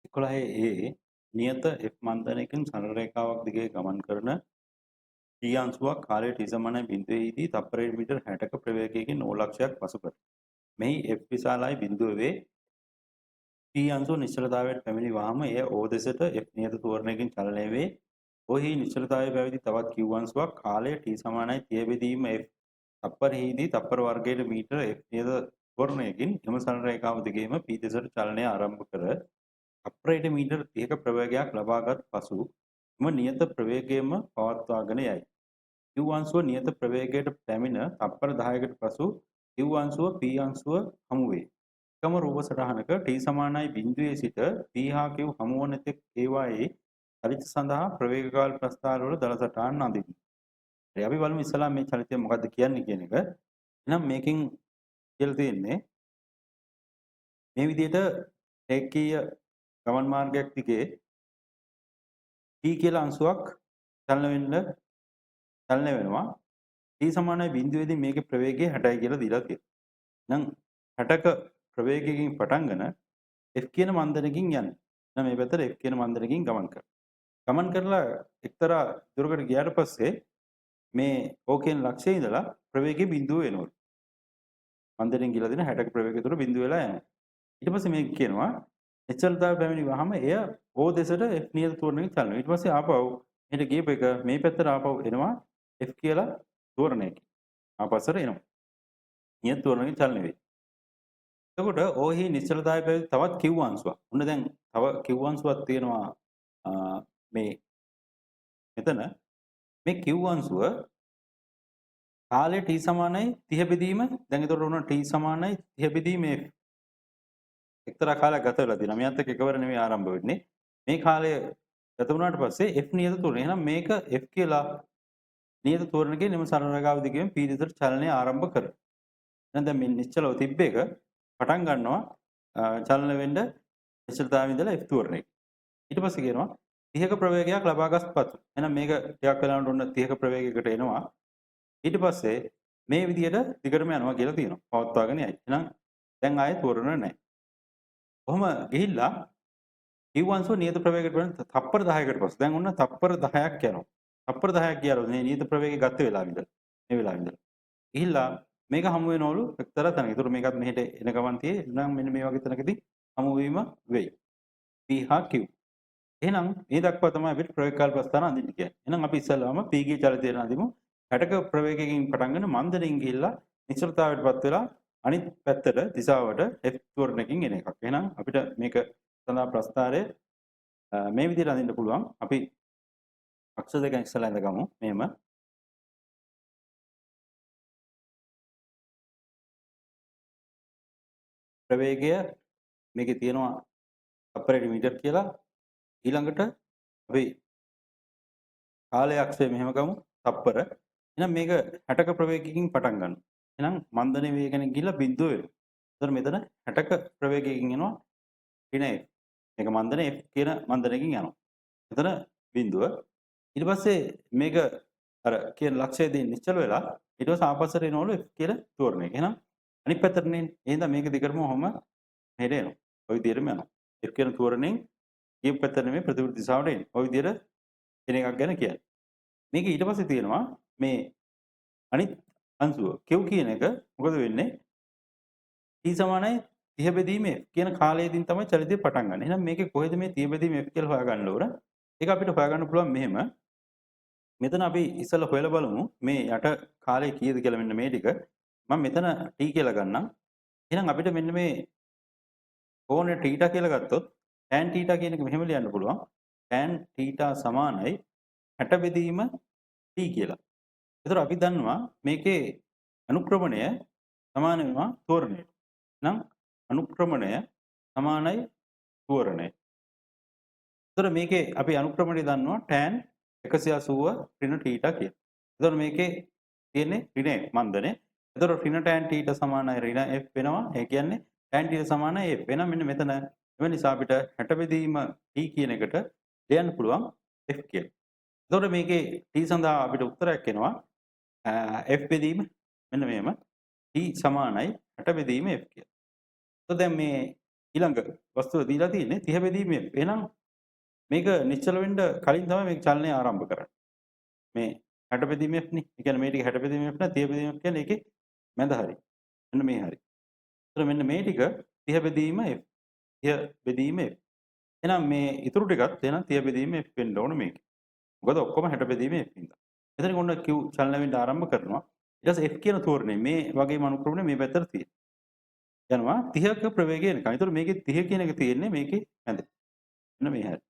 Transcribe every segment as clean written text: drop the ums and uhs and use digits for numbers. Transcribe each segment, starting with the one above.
11 ඒ නියත F මන්දනයකින් සරල රේඛාවක් දිගේ ගමන් කරන T අංශුවක් කාලය t සමානයි බිඳුවේදී තප්පරයට මීටර් 60ක ප්‍රවේගයකින් O ලක්ෂයක් පසු කර. මෙහි F විශාලයි බිඳුව වේ. T අංශුව නිශ්චලතාවයට පැමිණි වහම එය O දෙසට F නියත ත්වරණයකින් චලනය වේ. O හි නිශ්චලතාවයේ පැවති තවත් Q අංශුවක් කාලය t සමානයි 30 බෙදීම F තප්පරෙහිදී තප්පර වර්ගයට මීටර F නියත ත්වරණයකින් එම සරල රේඛාව දිගේම P දෙසට චලනය ආරම්භ කර තප්පරයට මීටර් 30ක ප්‍රවේගයක් ලබාගත් පසු එම නියත ප්‍රවේගයම පවත්වාගෙන යයි. Q අංශුව නියත ප්‍රවේගයට පැමිණ තප්පර 10කට පසු Q අංශුව P අංශුව හමු වේ. එකම රූප සටහනක T සමානයි බිඳුවේ සිට P හා Q හමු වන තෙක් ඒවායේ චලිත සඳහා ප්‍රවේග කාල ප්‍රස්ථාරවල දළ සටහන් අඳින්න. හරි, අපි බලමු ඉස්සලා මේ චලිතය මොකද්ද කියන්නේ කියන එක. එහෙනම් මේකෙන් කියලා තියෙන්නේ මේ විදිහට ඒකීය ගමන් මාර්ගයක් දිගේ P කියලා අංශුවක් චලන වෙනවා. T සමානයි බිඳුවේදී මේකේ ප්‍රවේගය 60යි කියලා දීලා තියෙනවා. එහෙනම් 60ක ප්‍රවේගයකින් පටන්ගෙන F කියන මන්දනකින් යන්නේ. එහෙනම් මේ පැත්තට F කියන මන්දනකින් ගමන් කරනවා. ගමන් කරලා එක්තරා දුරකට ගියාට පස්සේ මේ O කියන ලක්ෂයේ ඉඳලා ප්‍රවේගය බිඳුව වෙනවා. මන්දනෙන් ගිහලා දෙන 60ක ප්‍රවේගය තුර බිඳුව වෙලා යනවා. ඊට පස්සේ මේක කියනවා නිශ්චලතාවය පැමිණි වහම එය O දෙසට F නියත ත්වරණයකින් චලනය වෙනවා. ඊට පස්සේ ආපහු මෙහෙට ගියපු එක මේ පැත්තට ආපහු එනවා F කියලා ත්වරණයකින්. ආපස්සට එනවා. නියත ත්වරණයකින් චලනය වෙයි. එතකොට O හි නිශ්චලතාවය පැවති තවත් Q අංශුවක්. ඔන්න දැන් තව Q අංශුවක් තියෙනවා මේ මෙතන. මේ Q අංශුව කාලය t සමානයි 30 බෙදීම, දැන් එතකොට ඔන්න t සමානයි 30 බෙදීම F. එක්තරා කාලයක් ගත වෙලා තියෙනවා. මෙයත් එක්ක එකවර නෙමෙයි ආරම්භ වෙන්නේ. මේ කාලය ගත වුණාට පස්සේ F නියත ත්වරණය. එහෙනම් මේක F කියලා නියත ත්වරණකේ නිම සරල රේඛාව දිගේම P දෙසට චලනය ආරම්භ කරනවා. එහෙනම් දැන් මේ නිශ්චලව තිබ්බ එක පටන් ගන්නවා චලන වෙන්න නිශ්චලතාවය ඉඳලා F ත්වරණයක. ඊට පස්සේ කියනවා 30ක ප්‍රවේගයක් ලබාගත් පසු. එහෙනම් මේක ටිකක් වෙලාවට ඔන්න 30ක ප්‍රවේගයකට එනවා. ඊට පස්සේ මේ විදියට දිගටම යනවා කියලා තියෙනවා. පවත්වාගෙන යයි. එහෙනම් දැන් ආයේ ත්වරණ නැහැ. කොහොම ගිහිල්ලා Q අංශුව නියත ප්‍රවේගයට වෙන තප්පර 10කට පස්සේ දැන් ඔන්න තප්පර 10ක් යනවා. තප්පර 10ක් ගියාලු මේ නියත ප්‍රවේගය ගත්ත වෙලාවෙ ඉඳලා මේ වෙලාවෙ ඉඳලා ගිහිල්ලා මේක හමු වෙනවලු එක්තරා තැනක. ඒතර මේකත් මෙහෙට එන ගමන් තියේ නම් මෙන්න මේ වගේ තැනකදී හමු වීම වෙයි. P හා Q. එහෙනම් මේ දක්වා තමයි අපිට ප්‍රවේග කාල ප්‍රස්ථාන අඳින්න කියන්නේ. එහෙනම් අපි ඉස්සෙල්ලාම P ගේ චලිතය අඳිමු. 60ක ප්‍රවේගයකින් පටන්ගෙන මන්දනෙන් ගිහිල්ලා නිශ්චලතාවයටපත් වෙලා අනිත් පැත්තට දිශාවට F ත්වරණයකින් එන එකක්. එහෙනම් අපිට මේක සඳහා ප්‍රස්ථාරය මේ විදිහට අඳින්න පුළුවන්. අපි අක්ෂ දෙක ඉස්සෙල්ලා ඇඳගමු. මෙහෙම. ප්‍රවේගය මේකේ තියෙනවා තප්පරයට මීටර් කියලා. ඊළඟට අපි කාලය අක්ෂය මෙහෙම ගමු තප්පර. එහෙනම් මේක 60ක ප්‍රවේගයකින් පටන් ගන්නවා. එහෙනම් මන්දන වේගයෙන් ගිහිල්ලා බිඳුව වෙනවා. එතකොට මෙතන 60ක ප්‍රවේගයකින් එනවා ඍණ F. මේක මන්දන F කියන මන්දනයකින් යනවා. මෙතන බිඳුව. ඊට පස්සේ මේක අර කියන ලක්ෂයේදී නිශ්චල වෙලා ඊට පස්සේ ආපස්සට එනවලු F කියලා ත්වරණයක. එහෙනම් අනිත් පැත්තට නේ. එහෙනම් මේක දිගටම ඔහොම මෙහෙට එනවා. ඔය විදිහටම යනවා. F කියන ත්වරණයෙන් ඊ පැත්තට නෙමෙයි ප්‍රතිවිරුද්ධ දිශාවට එන්නේ. ඔය විදිහට එන එකක් ගැන කියන්නේ. මේක ඊට පස්සේ තියෙනවා මේ අනිත් අංශුව Q කියන එක මොකද වෙන්නේ? T සමානයි 30 බෙදීම F කියන කාලයේදීන් තමයි චලිතය පටන් ගන්න. එහෙනම් මේකේ කොහෙද මේ 30 බෙදීම F කියලා හොයාගන්න ඕන? ඒක අපිට හොයාගන්න පුළුවන් මෙහෙම. මෙතන අපි ඉස්සෙල්ලා හොයලා බලමු මේ යට කාලය කීයද කියලා මෙන්න මේ ටික. මම මෙතන T කියලා ගන්නම්. එහෙනම් අපිට මෙන්න මේ කෝණය θ කියලා ගත්තොත් tan θ කියන එක මෙහෙම ලියන්න පුළුවන්. tan θ සමානයි 60 බෙදීම T කියලා. ඒතර අපි දන්නවා මේකේ අනුක්‍රමණය සමාන වෙනවා ත්වරණයට. එහෙනම් අනුක්‍රමණය සමානයි ත්වරණය. ඒතර මේකේ අපි අනුක්‍රමණය දන්නවා tan 180 ඍණ θ කියලා. ඒතර මේකේ තියෙන්නේ ඍණ F මන්දනය. ඒතර ඍණ tan θ සමානයි ඍණ F වෙනවා. ඒ කියන්නේ tan θ සමානයි F වෙනවා. මෙන්න මෙතන එම නිසා අපිට 60 බෙදීම T කියන එකට ලියන්න පුළුවන් F කියලා. එතකොට මේකේ T සඳහා අපිට උත්තරයක් එනවා F බෙදීම මෙන්න මෙහෙම T සමානයි 60 බෙදීම F කියලා. එතකොට දැන් මේ ඊළඟ වස්තුව දීලා තියෙන්නේ 30 බෙදීම F. එහෙනම් මේක නිශ්චල වෙන්න කලින් තමයි මේක චලනය ආරම්භ කරන්නේ. මේ 60 බෙදීම F නේ. ඒ කියන්නේ මේ ටික 60 බෙදීම F නෑ 30 බෙදීම F කියන්නේ ඒකේ මැද හරි. මෙන්න මේ හරි. ඒතර මෙන්න මේ ටික 30 බෙදීම F. 30 බෙදීම F. එහෙනම් මේ ඉතුරු ටිකත් එහෙනම් 30 බෙදීම F වෙන්න ඕන මේකේ. මොකද ඔක්කොම 60 බෙදීම F හින්දා. එතනින් ඔන්න Q චලන වෙන්න ආරම්භ කරනවා. ඊට පස්සේ F කියන තෝරණය මේ වගේම අනුක්‍රමණය මේ පැත්තට තියෙනවා. යනවා 30ක ප්‍රවේගය එනකන්. ඒතර මේකේ 30 කියන එක තියෙන්නේ මේකේ මැද. මෙන්න මේ හැටි.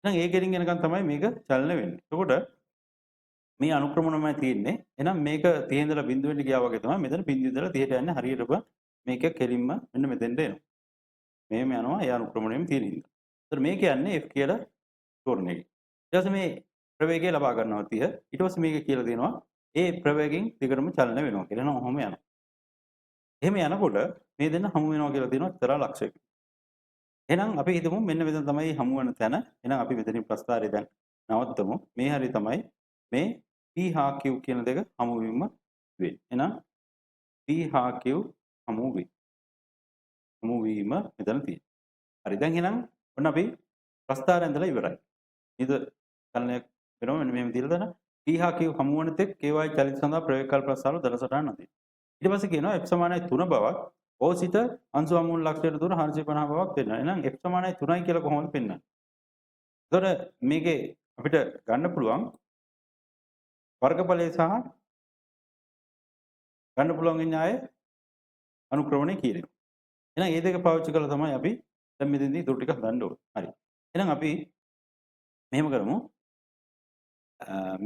එහෙනම් ඒ කෙලින් එනකන් තමයි මේක චලන වෙන්නේ. එතකොට මේ අනුක්‍රමණයමයි තියෙන්නේ. එහෙනම් මේක 30 ඉඳලා බිඳුව වෙන්න ගියා වගේ තමයි මෙතන බිඳුව ඉඳලා 30ට යන්නේ හරියටම මේක කෙලින්ම මෙන්න මෙතෙන්ට එනවා. මෙහෙම යනවා ඒ අනුක්‍රමණයෙම තියෙන හින්දා. ඒතර මේක යන්නේ F කියලා තෝරණයකින්. ඊට පස්සේ මේ ප්‍රවේගය ලබා ගන්නවා 30. ඊට පස්සේ මේක කියලා දෙනවා ඒ ප්‍රවේගයෙන් දිගටම චලන වෙනවා කියලා. එහෙනම් ඔහොම යනවා. එහෙම යනකොට මේ දෙන්න හමු වෙනවා කියලා තියෙනවා එක්තරා ලක්ෂයක. එහෙනම් අපි හිතමු මෙන්න මෙතන තමයි හමු වෙන තැන. එහෙනම් අපි මෙතනින් ප්‍රස්ථාරය දැන් නවත්තමු. මේ හරිය තමයි මේ P හා Q කියන දෙක හමු වීම වෙන්නේ. එහෙනම් P හා Q හමු වේ. හමු වීම මෙතන තියෙනවා. හරි දැන් එහෙනම් ඔන්න අපි ප්‍රස්ථාරය ඇඳලා ඉවරයි. නේද? චලනයක් වෙනවා මෙන්න මෙහෙම තියලා දාන P හා Q හමු වන තෙක් ඒවායේ චලිත සඳහා ප්‍රවේග කාල ප්‍රස්ථාර දර සටහන් අඳින්න. ඊට පස්සේ කියනවා F සමානයි 3 බවක් O සිට අංශු හමු වන ලක්ෂයට දුර 450 බවක් පෙන්වනවා. එහෙනම් F සමානයි 3යි කියලා කොහොමද පෙන්වන්නේ? එතකොට මේකේ අපිට ගන්න පුළුවන් වර්ගඵලය සහ ගන්න පුළුවන් වෙන්නේ ආයේ අනුක්‍රමණය කියන එක. එහෙනම් මේ දෙක පාවිච්චි කරලා තමයි අපි දැන් මෙතෙන්දී ඉතුරු ටික හදන්න ඕනේ. හරි. එහෙනම් අපි මෙහෙම කරමු.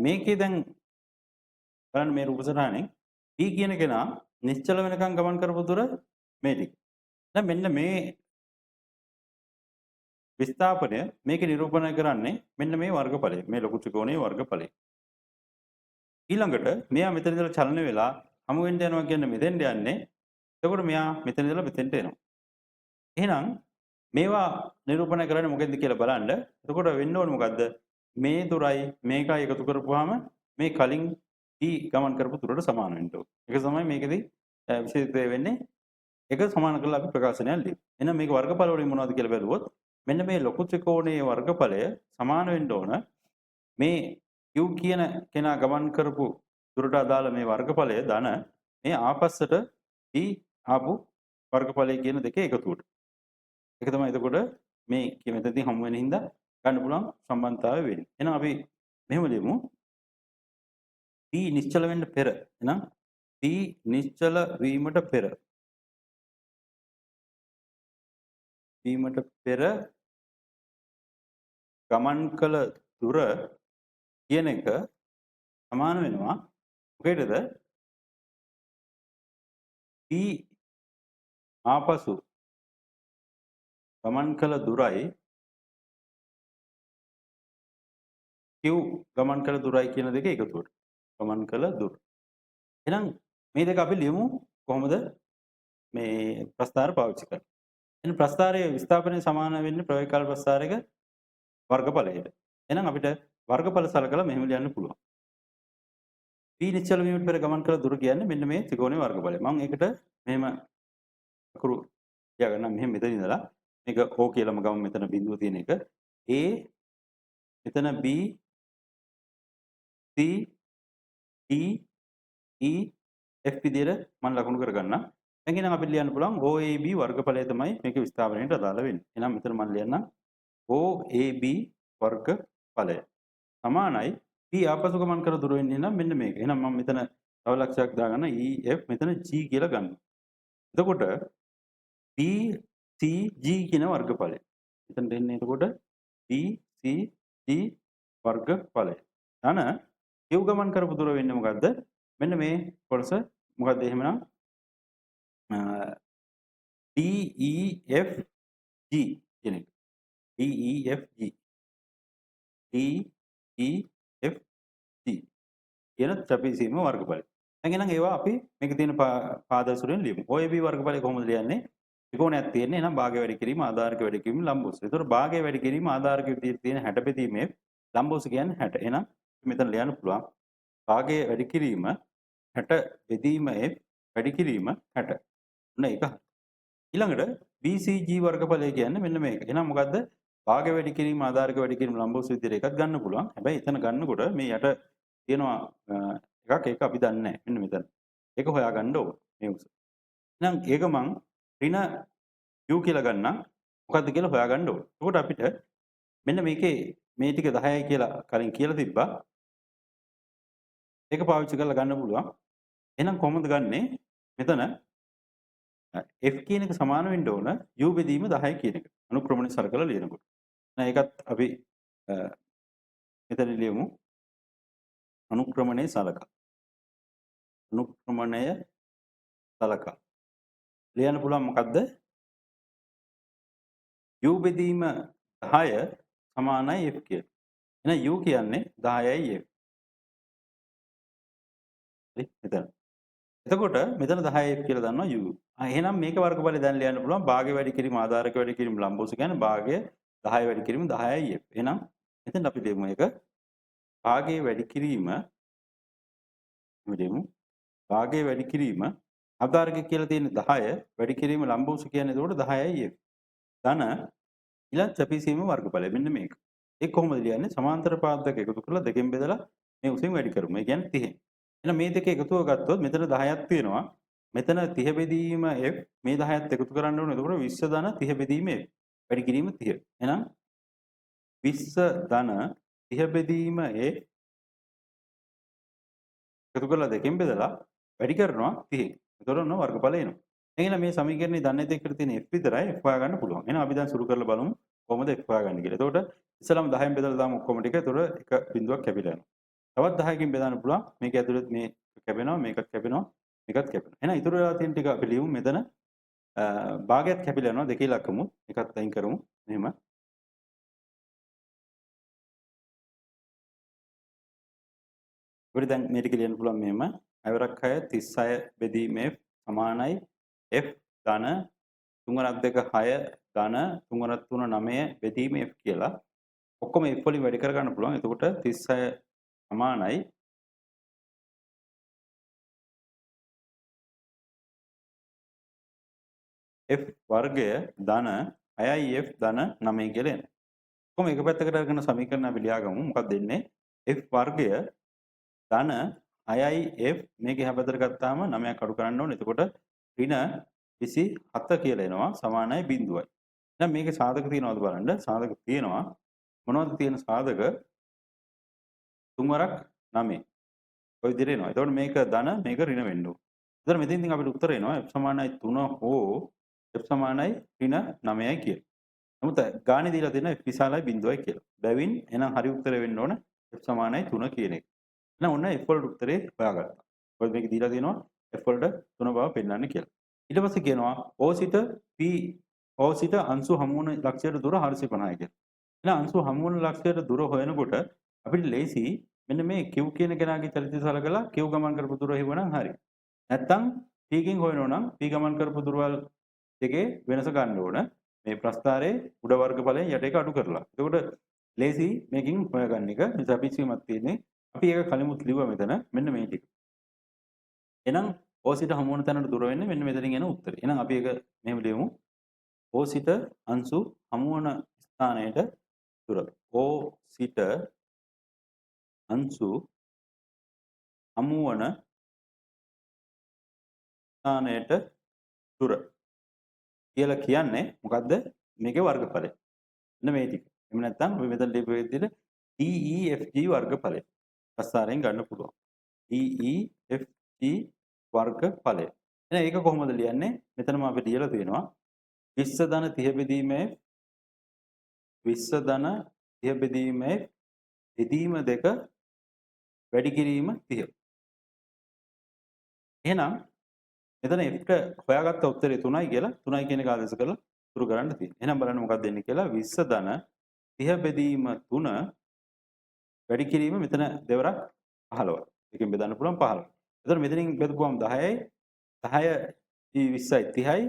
මේකේ දැන් බලන්න මේ රූප සටහනෙන් P කියන කෙනා නිශ්චල වෙනකන් ගමන් කරපු දුර මේ ටික. දැන් මෙන්න මේ විස්ථාපනය මේක නිරූපණය කරන්නේ මෙන්න මේ වර්ගඵලය. මේ ලොකු ත්‍රිකෝණයේ වර්ගඵලය. ඊළඟට මෙයා මෙතන ඉඳලා චලන වෙලා හමු වෙන්න යනවා කියන්නේ මෙතෙන්ට යන්නේ. එතකොට මෙයා මෙතන ඉඳලා මෙතෙන්ට එනවා. එහෙනම් මේවා නිරූපණය කරන්නේ මොකෙන්ද කියලා බලන්න. එතකොට වෙන්න ඕනේ මොකද්ද? මේ දුරයි මේකයි එකතු කරපුවාම මේ කලින් P ගමන් කරපු දුරට සමාන වෙන්න ඕනේ. ඒක තමයි මේකෙදි විශේෂත්වය වෙන්නේ. ඒක සමාන කරලා අපි ප්‍රකාශනයක් ලියමු. එහෙනම් මේක වර්ගඵල වලින් මොනවද කියලා බැලුවොත් මෙන්න මේ ලොකු ත්‍රිකෝණයේ වර්ගඵලය සමාන වෙන්න ඕන මේ Q කියන කෙනා ගමන් කරපු දුරට අදාළ මේ වර්ගඵලය ධන මේ ආපස්සට P ආපු වර්ගඵලය කියන දෙකේ එකතුවට. ඒක තමයි එතකොට මේ මෙතනදී හමු වෙන හින්දා ගන්න පුළුවන් සම්බන්ධතාවය වෙන්නේ. එහෙනම් අපි මෙහෙම ලියමු. P නිශ්චල වෙන්න පෙර එහෙනම් P නිශ්චල වීමට පෙර ගමන් කළ දුර කියන එක සමාන වෙනවා මොකේද? P ආපසු ගමන් කළ දුරයි Q ගමන් කළ දුරයි කියන දෙක එකතුවට. ගමන් කළ දුර. එහෙනම් මේ දෙක අපි ලියමු කොහොමද මේ ප්‍රස්ථාර පාවිච්චි කරන්නේ. එහෙනම් ප්‍රස්ථාරයේ විස්ථාපනය සමාන වෙන්නේ ප්‍රවේග කාල ප්‍රස්ථාරයක වර්ගඵලයට. එහෙනම් අපිට වර්ගඵල සලකලා මෙහෙම ලියන්න පුළුවන්. P නිශ්චල වීමට පෙර ගමන් කළ දුර කියන්නේ මෙන්න මේ ත්‍රිකෝණයේ වර්ගඵලය. මම ඒකට මෙහෙම අකුරු තියාගන්නම් මෙහෙම මෙතන ඉඳලා මේක O කියලාම ගමු මෙතන බිඳුව තියෙන එක. A මෙතන B C D E F විදියට මම ලකුණු කරගන්නම්. දැන් එහෙනම් අපිට ලියන්න පුළුවන් OAB වර්ගඵලය තමයි මේක විස්ථාපනයට අදාළ වෙන්නේ. එහෙනම් මෙතන මම ලියන්නම් OAB වර්ගඵලය සමානයි P ආපසු ගමන් කර දුර වෙන්නේ නම් මෙන්න මේක. එහෙනම් මම මෙතන තව ලක්ෂයක් දාගන්න E F මෙතන G කියලා ගන්නවා. එතකොට P C G කියන වර්ගඵලය. මෙතනට එන්නේ එතකොට P C G වර්ගඵලය. ධන Q ගමන් කරපු දුර වෙන්නේ මොකද්ද? මෙන්න මේ කොටස මොකද්ද එහෙමනම් D E F G කියන එක. D E F G D E F G කියන ත්‍රිපිසීම වර්ගඵලය. දැන් එහෙනම් ඒවා අපි මේකේ තියෙන පාද අසුරෙන් ලියමු. OAB වර්ගඵලය කොහොමද ලියන්නේ? ත්‍රිකෝණයක් තියෙන්නේ. එහෙනම් භාගය වැඩි කිරීම ආධාරක වැඩි කිරීම ලම්බෝස. ඒතකොට භාගය වැඩි කිරීම ආධාරක විදිහට තියෙන 60 බෙදීමේ ලම්බෝස කියන්නේ 60. එහෙනම් මෙතන ලියන්න පුළුවන් භාගය වැඩි කිරීම 60 බෙදීම F වැඩි කිරීම 60. ඔන්න ඒක හරි. ඊළඟට BCG වර්ගඵලය කියන්නේ මෙන්න මේක. එහෙනම් මොකද්ද? භාග වැඩි කිරීම ආධාරක වැඩි කිරීම ලම්බ උස විදිහට එකක් ගන්න පුළුවන්. හැබැයි එතන ගන්නකොට මේ යට තියෙනවා එකක්, ඒක අපි දන්නේ නැහැ. මෙන්න මෙතන. ඒක හොයාගන්න ඕන මේ උස. එහෙනම් ඒක මං ඍණ u කියලා ගන්නම්. මොකද්ද කියලා හොයාගන්න ඕන. එතකොට අපිට මෙන්න මේකේ මේ ටික 10යි කියලා කලින් කියලා තිබ්බා. ඒක පාවිච්චි කරලා ගන්න පුළුවන්. එහෙනම් කොහොමද ගන්නෙ? මෙතන f කියන එක සමාන වෙන්න ඕන u බෙදීම 10 කියන එක. අනුක්‍රමණය සලකලා ලියනකොට. එහෙනම් ඒකත් අපි මෙතන ලියමු. අනුක්‍රමණය සලකා. අනුක්‍රමණය සලකා. ලියන්න පුළුවන් මොකද්ද? u බෙදීම 10 සමානයි f කියලා. එහෙනම් u කියන්නේ 10යි f. හරි මෙතන. එතකොට මෙතන 10f කියලා දන්නවා u. එහෙනම් මේක වර්ගඵලය දැන් ලියන්න පුළුවන් භාගය වැඩි කිරීම ආධාරක වැඩි කිරීම ලම්බ උස කියන්නේ භාගය 10 වැඩි කිරීම 10යි f. එහෙනම් මෙතන අපි දෙමු එක භාගය වැඩි කිරීම මෙතෙමු භාගය වැඩි කිරීම ආධාරක කියලා තියෙන 10 වැඩි කිරීම ලම්බ උස කියන්නේ එතකොට 10යි f. ධන ඊළඟ ත්‍රිපිසීම වර්ගඵලය මෙන්න මේක. ඒක කොහොමද ලියන්නේ? සමාන්තර පාද දෙක එකතු කරලා දෙකෙන් බෙදලා මේ උසෙන් වැඩි කරමු. ඒ කියන්නේ 30. එහෙනම් මේ දෙක එකතුව ගත්තොත් මෙතන 10ක් තියෙනවා. මෙතන 30 බෙදීම f මේ 10ත් එකතු කරන්න ඕනේ. එතකොට 20 ධන 30 බෙදීම f වැඩි කිරීම 30. එහෙනම් 20 ධන 30 බෙදීම f එකතු කරලා දෙකෙන් බෙදලා වැඩි කරනවා 30. එතකොට ඔන්න වර්ගඵලය එනවා. එහෙනම් මේ සමීකරණේ දන්නේ දෙකට තියෙන f විතරයි f හොයාගන්න පුළුවන්. එහෙනම් අපි දැන් සුළු කරලා බලමු කොහොමද f හොයාගන්නේ කියලා. එතකොට ඉස්සලම 10න් බෙදලා දාමු ඔක්කොම ටික. එතකොට එක බිඳුවක් කැපිලා යනවා. තවත් 10කින් බෙදන්න පුළුවන්. මේක ඇතුළත් මේ කැපෙනවා, මේකත් කැපෙනවා, මේකත් කැපෙනවා. එහෙනම් ඉතුරු වෙලා තියෙන ටික අපි ලියමු මෙතන. භාගයත් කැපිලා යනවා දෙකේ ඉලක්කමු. එකත් අයින් කරමු. මෙහෙම. අපිට දැන් මේ ටික ලියන්න පුළුවන් මෙහෙම. 6 වරක් 6 36 බෙදීම f සමානයි f ධන 3 වරක් 2 6 ධන 3 වරක් 3 9 බෙදීම f කියලා. ඔක්කොම f වලින් වැඩි කරගන්න පුළුවන්. එතකොට 36 සමානයි f වර්ගය ධන 6යි f ධන 9 කියලා එනවා. කොහොම එක පැත්තකට අරගෙන සමීකරණ අපි ලියාගමු. මොකක්ද දෙන්නේ? f වර්ගය ධන 6යි f මේක එහා පැත්තට ගත්තාම 9ක් අඩු කරන්න ඕනේ. එතකොට ඍණ 27 කියලා එනවා සමානයි 0යි. දැන් මේකේ සාධක තියෙනවද බලන්න. සාධක තියෙනවා. මොනවද තියෙන සාධක? 3 වරක් 9. ඔය විදිහට එනවා. එතකොට මේක ධන මේක ඍණ වෙන්න ඕන. එතකොට මෙතෙන් ඉතින් අපිට උත්තර එනවා f සමානයි 3 හෝ f සමානයි ඍණ 9යි කියලා. නමුත් ගානේ දීලා තියෙනවා f විශාලයි 0යි කියලා. බැවින් එහෙනම් හරි උත්තරේ වෙන්න ඕන f සමානයි 3 කියන එක. එහෙනම් ඔන්න f වලට උත්තරේ හොයාගත්තා. මොකද මේක දීලා තියෙනවා f වලට 3 බව පෙන්වන්න කියලා. ඊට පස්සේ කියනවා O සිට P O සිට අංශු හමු වන ලක්ෂයට දුර 450යි කියලා. එහෙනම් අංශු හමු වන ලක්ෂයට දුර හොයනකොට අපිට ලේසි මෙන්න මේ Q කියන කෙනාගේ චලිතය සලකලා Q ගමන් කරපු දුර හෙව්වනම් හරි. නැත්තම් P කින් හොයනවා නම් P ගමන් කරපු දුරවල් දෙකේ වෙනස ගන්න ඕන. මේ ප්‍රස්ථාරයේ උඩ වර්ගඵලයෙන් යට එක අඩු කරලා. එතකොට ලේසි මේකෙන් හොයාගන්න එක. මේ සපිච්චීමක් තියෙන්නේ. අපි ඒක කලිමුත් ලිව්වා මෙතන. මෙන්න මේ ටික. එහෙනම් O සිට හමු වන තැනට දුර වෙන්නේ මෙන්න මෙතනින් එන උත්තරේ. එහෙනම් අපි ඒක මෙහෙම ලියමු. O සිට අංශු හමු වන ස්ථානයට දුර. O සිට අංශු හමු වන ස්ථානයට දුර කියලා කියන්නේ මොකද්ද? මේකේ වර්ගඵලය. මෙන්න මේ ටික. එහෙම නැත්නම් අපි මෙතන ලියපු විදිහට DEFG වර්ගඵලය. ප්‍රස්ථාරයෙන් ගන්න පුළුවන්. DEFG වර්ගඵලය. එහෙනම් ඒක කොහොමද ලියන්නේ? මෙතනම අපි ලියලා තියෙනවා 20 ධන 30 බෙදීම f 20 ධන 30 බෙදීම f බෙදීම 2 වැඩි කිරීම 30. එහෙනම් මෙතන f ට හොයාගත්ත උත්තරේ 3යි කියලා 3යි කියන එක ආදේශ කරලා තුරු කරන්න තියෙනවා. එහෙනම් බලන්න මොකක්ද දෙන්නේ කියලා 20 ධන 30 බෙදීම 3 වැඩි කිරීම මෙතන දෙවරක් 15. එකෙන් බෙදන්න පුළුවන් 15. එතකොට මෙතනින් බෙදපුවම 10යි 10 20යි 30යි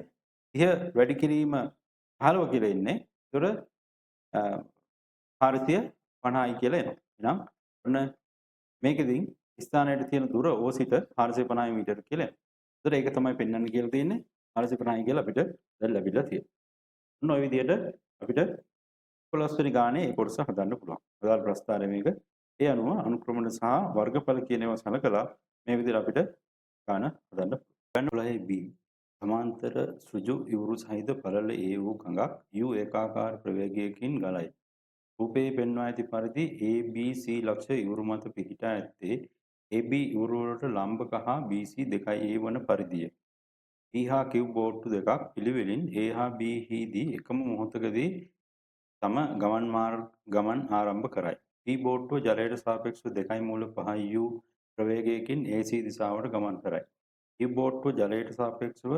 30 වැඩි කිරීම 15 කියලා ඉන්නේ. එතකොට 450යි කියලා එනවා. එහෙනම් ඔන්න මේකෙදින් ස්ථානයට තියෙන දුර O සිට 450 මීටර කියලා එනවා. එතකොට ඒක තමයි පෙන්වන්න කියලා තියෙන්නේ 450යි කියලා අපිට දැන් ලැබිලා තියෙනවා. ඔන්න ඔය විදිහට අපිට 11 වෙනි ගානේ ඒ කොටස හදන්න පුළුවන්. අදාළ ප්‍රස්ථාරය මේක. ඒ අනුව අනුක්‍රමණ සහ වර්ගඵල කියන ඒවා සලකලා මේ විදිහට අපිට ගාන හදන්න පුළුවන්. 11 B සමාන්තර ඍජු ඉවුරු සහිත පළල A වූ ගඟක් U ඒකාකාර ප්‍රවේගයකින් ගලයි. රූපයේ පෙන්වා ඇති පරිදි A B C ලක්ෂ ඉවුරු මත පිහිටා ඇත්තේ AB ඉවුරු වලට ලම්බක හා BC 2A වන පරිදිය. P හා Q බෝට්ටු දෙකක් පිළිවෙලින් A හා B හිදී එකම මොහොතකදී තම ගමන් ආරම්භ කරයි. P බෝට්ටුව ජලයට සාපේක්ෂව 2.5 U ප්‍රවේගයකින් AC දිශාවට ගමන් කරයි. Q බෝට්ටුව ජලයට සාපේක්ෂව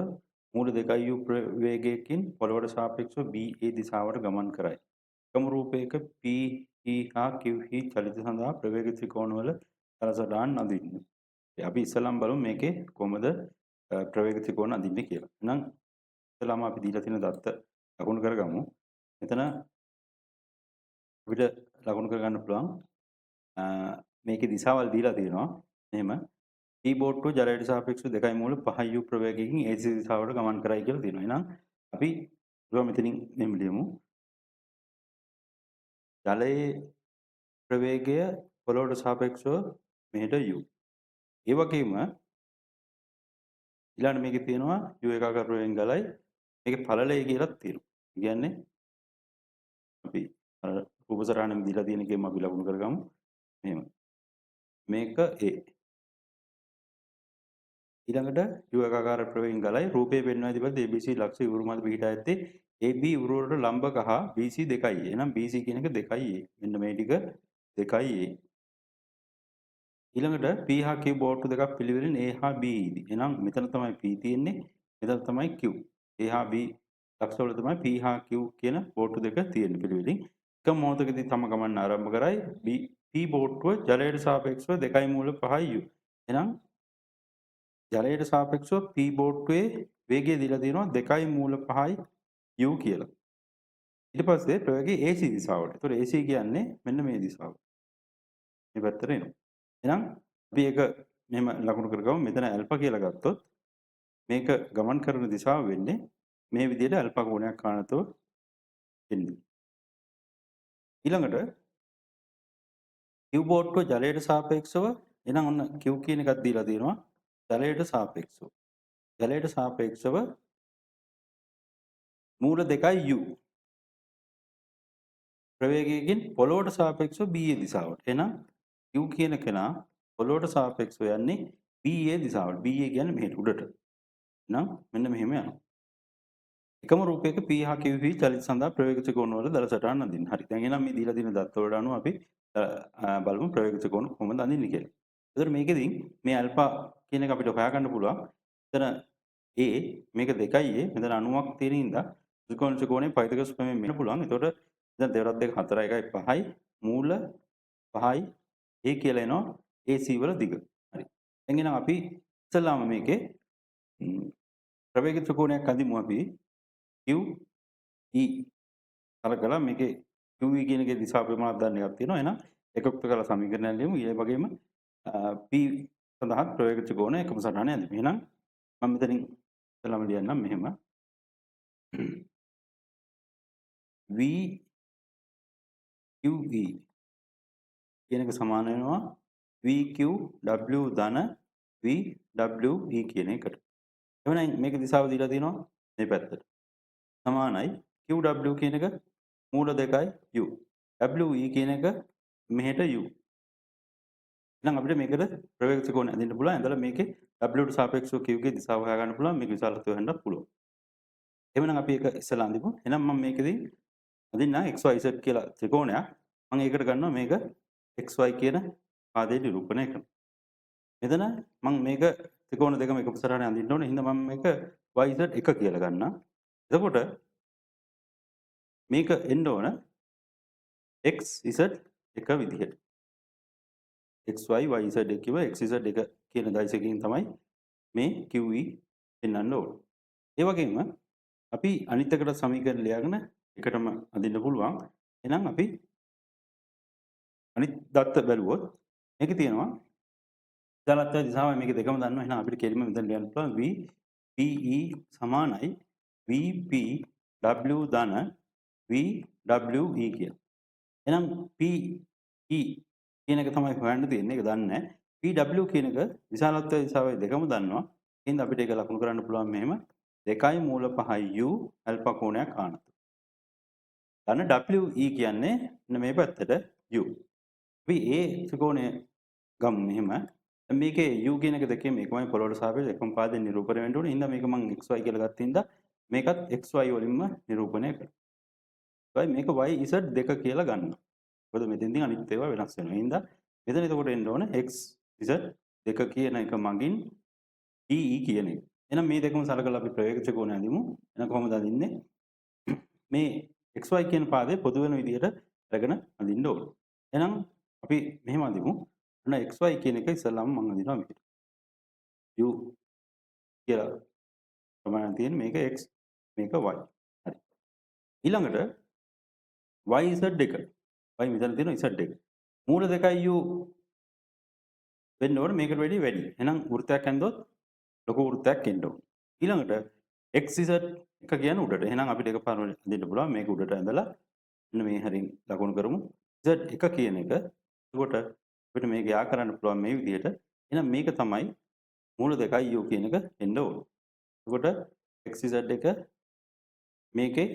0.2 U ප්‍රවේගයකින් පොළවට සාපේක්ෂව BA දිශාවට ගමන් කරයි. එකම රූපයක P, E හා Q හි චලිත සඳහා ප්‍රවේග ත්‍රිකෝණවල සලසටහන් අඳින්න. අපි ඉස්සෙල්ලාම බලමු මේකේ කොහොමද ප්‍රවේග ත්‍රිකෝණ අඳින්නේ කියලා. එහෙනම් ඉස්සෙල්ලාම අපි දීලා තියෙන දත්ත ලකුණු කරගමු. මෙතන අපිට ලකුණු කරගන්න පුළුවන් මේකේ දිශාවල් දීලා තියෙනවා. මෙහෙම P බෝට්ටුව ජලයට සාපේක්ෂව 2.5 U ප්‍රවේගයකින් AC දිශාවට ගමන් කරයි කියලා තියෙනවා. එහෙනම් අපි මෙතනින් මෙහෙම ලියමු. ජලයේ ප්‍රවේගය පොළොවට සාපේක්ෂව මෙහෙට U. ඒ වගේම ඊළඟට මේකේ තියෙනවා U ඒකාකාර ප්‍රවේගයෙන් ගලයි. මේකේ පළලය කියලාත් තියෙනවා. ඒ කියන්නේ අපි අර රූප සටහනෙම දීලා තියෙන එකෙන් අපි ලකුණු කරගමු. මෙහෙම. මේක A. ඊළඟට U ඒකාකාර ප්‍රවේගයෙන් ගලයි. රූපයේ පෙන්වා ඇති පරිදි ABC ලක්ෂ ඉවුරු මත පිහිටා ඇත්තේ AB ඉවුරු වලට ලම්බක හා BC 2A. එහෙනම් BC කියන එක 2A. මෙන්න මේ ටික 2A. ඊළඟට P හා Q බෝට්ටු දෙකක් පිළිවෙලින් A හා B ඉදී. එහෙනම් මෙතන තමයි P තියෙන්නේ. මෙතන තමයි Q. A හා B ලක්ෂ වල තමයි P හා Q කියන බෝට්ටු දෙක තියෙන්නේ පිළිවෙලින්. එක මොහොතකදී තම ගමන් ආරම්භ කරයි. B P බෝට්ටුව ජලයට සාපේක්ෂව 2.5 U. එහෙනම් ජලයට සාපේක්ෂව P බෝට්ටුවේ වේගය දීලා තියෙනවා 2.5 U කියලා. ඊට පස්සේ ප්‍රවේගය AC දිශාවට. ඒතකොට AC කියන්නේ මෙන්න මේ දිශාව. මේ පැත්තට එනවා. එහෙනම් අපි ඒක මෙහෙම ලකුණු කරගමු. මෙතන ඇල්ෆා කියලා ගත්තොත් මේක ගමන් කරන දිශාව වෙන්නේ මේ විදිහට ඇල්ෆා කෝණයක් ආනතව එන්නේ. ඊළඟට Q බෝට්ටුව ජලයට සාපේක්ෂව, එහෙනම් ඔන්න Q කියන එකක් දීලා තියෙනවා ජලයට සාපේක්ෂව. ජලයට සාපේක්ෂව 0.2 U ප්‍රවේගයකින් පොළොවට සාපේක්ෂව BA දිශාවට. එහෙනම් Q කියන කෙනා පොළොවට සාපේක්ෂව යන්නේ BA දිශාවට. BA කියන්නේ මෙහෙට උඩට. එහෙනම් මෙන්න මෙහෙම යනවා. එකම රූපයක P හා Q හි චලිත සඳහා ප්‍රවේග ත්‍රිකෝණ වල දල සටහන් අඳින්න. හරි. දැන් එහෙනම් මේ දීලා තියෙන දත්ත වලට අනුව අපි බලමු ප්‍රවේග ත්‍රිකෝණ කොහොමද අඳින්නේ කියලා. එතකොට මේකෙදින් මේ ඇල්ෆා කියන එක අපිට හොයාගන්න පුළුවන්. එතන A මේක 2A මෙතන 90ක් තියෙන හින්දා ත්‍රිකෝණ ත්‍රිකෝණේ පයිතගොරස් ප්‍රමේය මෙන්න පුළුවන්. එතකොට දැන් 2 2 4 1 5යි මූල 5යි A කියලා එනවා AC වල දිග. හරි. දැන් එහෙනම් අපි ඉස්සෙල්ලාම මේකේ ප්‍රවේග ත්‍රිකෝණයක් අඳිමු අපි. Q E සලකලා මේකේ Q E කියන එකේ දිශා ප්‍රමාණයක් දාන්න එකක් තියෙනවා. එහෙනම් ඒකක් කරලා සමීකරණයක් ලියමු. ඒ වගේම P සඳහා ප්‍රවේග ත්‍රිකෝණය එකම සටහනේ අඳිමු. එහෙනම් මම මෙතනින් ඉස්සෙල්ලාම ලියන්නම් මෙහෙම. V Q E කියන එක සමාන වෙනවා V Q W ධන V W E කියන එකට. එහෙනම් මේක දිශාව දීලා තියෙනවා මේ පැත්තට. සමානයි Q W කියන එක මූල 2යි U. W E කියන එක මෙහෙට U. එහෙනම් අපිට මේකට ප්‍රවේග ත්‍රිකෝණය අඳින්න පුළුවන්. ඇඳලා මේකේ W ට සාපේක්ෂව Q ගේ දිශාව හොයාගන්න පුළුවන්. මේක විශාලත්වය හොයන්නත් පුළුවන්. එහෙමනම් අපි ඒක ඉස්සෙල්ලා අඳිමු. එහෙනම් මම මේකෙදී අඳින්නම් X Y Z කියලා ත්‍රිකෝණයක්. මම ඒකට ගන්නවා මේක X Y කියන පාදේ නිරූපණය කරනවා. මෙතන මම මේක ත්‍රිකෝණ දෙකම එක සටහනේ අඳින්න ඕනේ. එහෙනම් මම මේක Y Z 1 කියලා ගන්නම්. එතකොට මේක එන්න ඕන X Z 1 විදිහට. X Y Y Z 1 කිව්ව X Z 1 කියන දෛශකයෙන් තමයි මේ Q E පෙන්වන්න ඕන. ඒ වගේම අපි අනිත් එකට සමීකරණ ලියාගෙන එකටම අඳින්න පුළුවන්. එහෙනම් අපි අනිත් දත්ත බැලුවොත් මේකේ තියෙනවා විශාලත්වය දිශාවයි මේක දෙකම දන්නවා. එහෙනම් අපිට කෙලින්ම මෙතන ලියන්න පුළුවන් V P E සමානයි V P W ධන V W E කියලා. එහෙනම් P E කියන එක තමයි හොයන්න තියෙන්නේ. ඒක දන්නේ නැහැ. P W කියන එක විශාලත්වය දිශාවයි දෙකම දන්නවා. එහෙනම් අපිට ඒක ලකුණු කරන්න පුළුවන් මෙහෙම 2.5 U alpha කෝණයක් ආනත. ධන W E කියන්නේ මෙන්න මේ පැත්තට U. අපි ඒ ත්‍රිකෝණය ගමු මෙහෙම. දැන් මේකේ U කියන එක දෙකේ මේකමයි පොළොවට සාපේක්ෂව එකම පාදයෙන් නිරූපණය වෙන්න ඕනේ. හින්දා මේක මං XY කියලා ගත්ත හින්දා මේකත් XY වලින්ම නිරූපණය කරනවා. y මේක Y Z දෙක කියලා ගන්නවා. මොකද මෙතෙන්දී අනිත් ඒවා වෙනස් වෙනවා. හින්දා මෙතන එතකොට එන්න ඕන X Z දෙක කියන එක මගින් DE කියන එක. එහෙනම් මේ දෙකම සලකලා අපි ප්‍රවේග ත්‍රිකෝණය අඳිමු. එහෙනම් කොහොමද අඳින්නේ? මේ XY කියන පාදේ පොදු වෙන විදිහට අරගෙන අඳින්න ඕන. එහෙනම් අපි මෙහෙම අඳිමු. ඔන්න XY කියන එක ඉස්සෙල්ලාම මම අඳිනවා මෙහෙට. U කියලා ප්‍රමාණය තියෙන මේක X මේක Y. හරි. ඊළඟට Y Z එක. Y මෙතන තියෙනවා Z එක. මූල දෙකයි U වෙන්න ඕන මේකට වැඩිය වැඩි. එහෙනම් වෘත්තයක් ඇඳොත් ලොකු වෘත්තයක් එන්න ඕන. ඊළඟට X Z එක කියන්නේ උඩට. එහෙනම් අපිට එකපාරම අඳින්න පුළුවන් මේක උඩට ඇඳලා මෙන්න මේ හරින් ලකුණු කරමු. Z එක කියන එක එතකොට අපිට මේක යා කරන්න පුළුවන් මේ විදිහට. එහෙනම් මේක තමයි මූල දෙකයි U කියන එක එන්න ඕන. එතකොට X Z එක මේකේ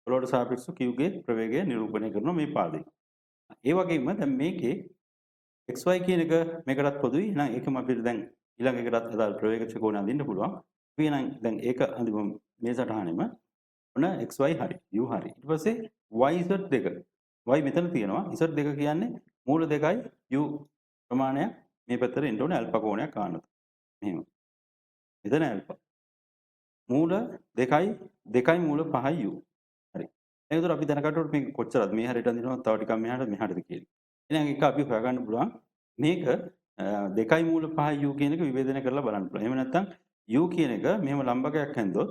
පොළොවට සාපේක්ෂව Q ගේ ප්‍රවේගය නිරූපණය කරනවා මේ පාදේ. ඒ වගේම දැන් මේකේ XY කියන එක මේකටත් පොදුයි. එහෙනම් ඒකම අපිට දැන් ඊළඟ එකටත් අදාළ ප්‍රවේග ත්‍රිකෝණය අඳින්න පුළුවන්. අපි එහෙනම් දැන් ඒක අඳිමු මේ සටහනෙම. ඔන්න XY හරි, U හරි. ඊට පස්සේ Y Z දෙක. Y මෙතන තියෙනවා. Z දෙක කියන්නේ මූල දෙකයි U ප්‍රමාණයක් මේ පැත්තට එන්න ඕනේ ඇල්ෆා කෝණයක් ආනත. මෙහෙම. මෙතන ඇල්ෆා. මූල දෙකයි දෙකයි මූල පහයි U. හරි. දැන් ඒතර අපි දැනගන්න මේක කොච්චරද මේ හරියට අඳිනවා තව ටිකක් මෙහාට මෙහාටද කියලා. එහෙනම් ඒක අපි හොයාගන්න පුළුවන්. මේක දෙකයි මූල පහයි U කියන එක විභේදනය කරලා බලන්න පුළුවන්. එහෙම නැත්නම් U කියන එක මෙහෙම ලම්බකයක් ඇඳොත්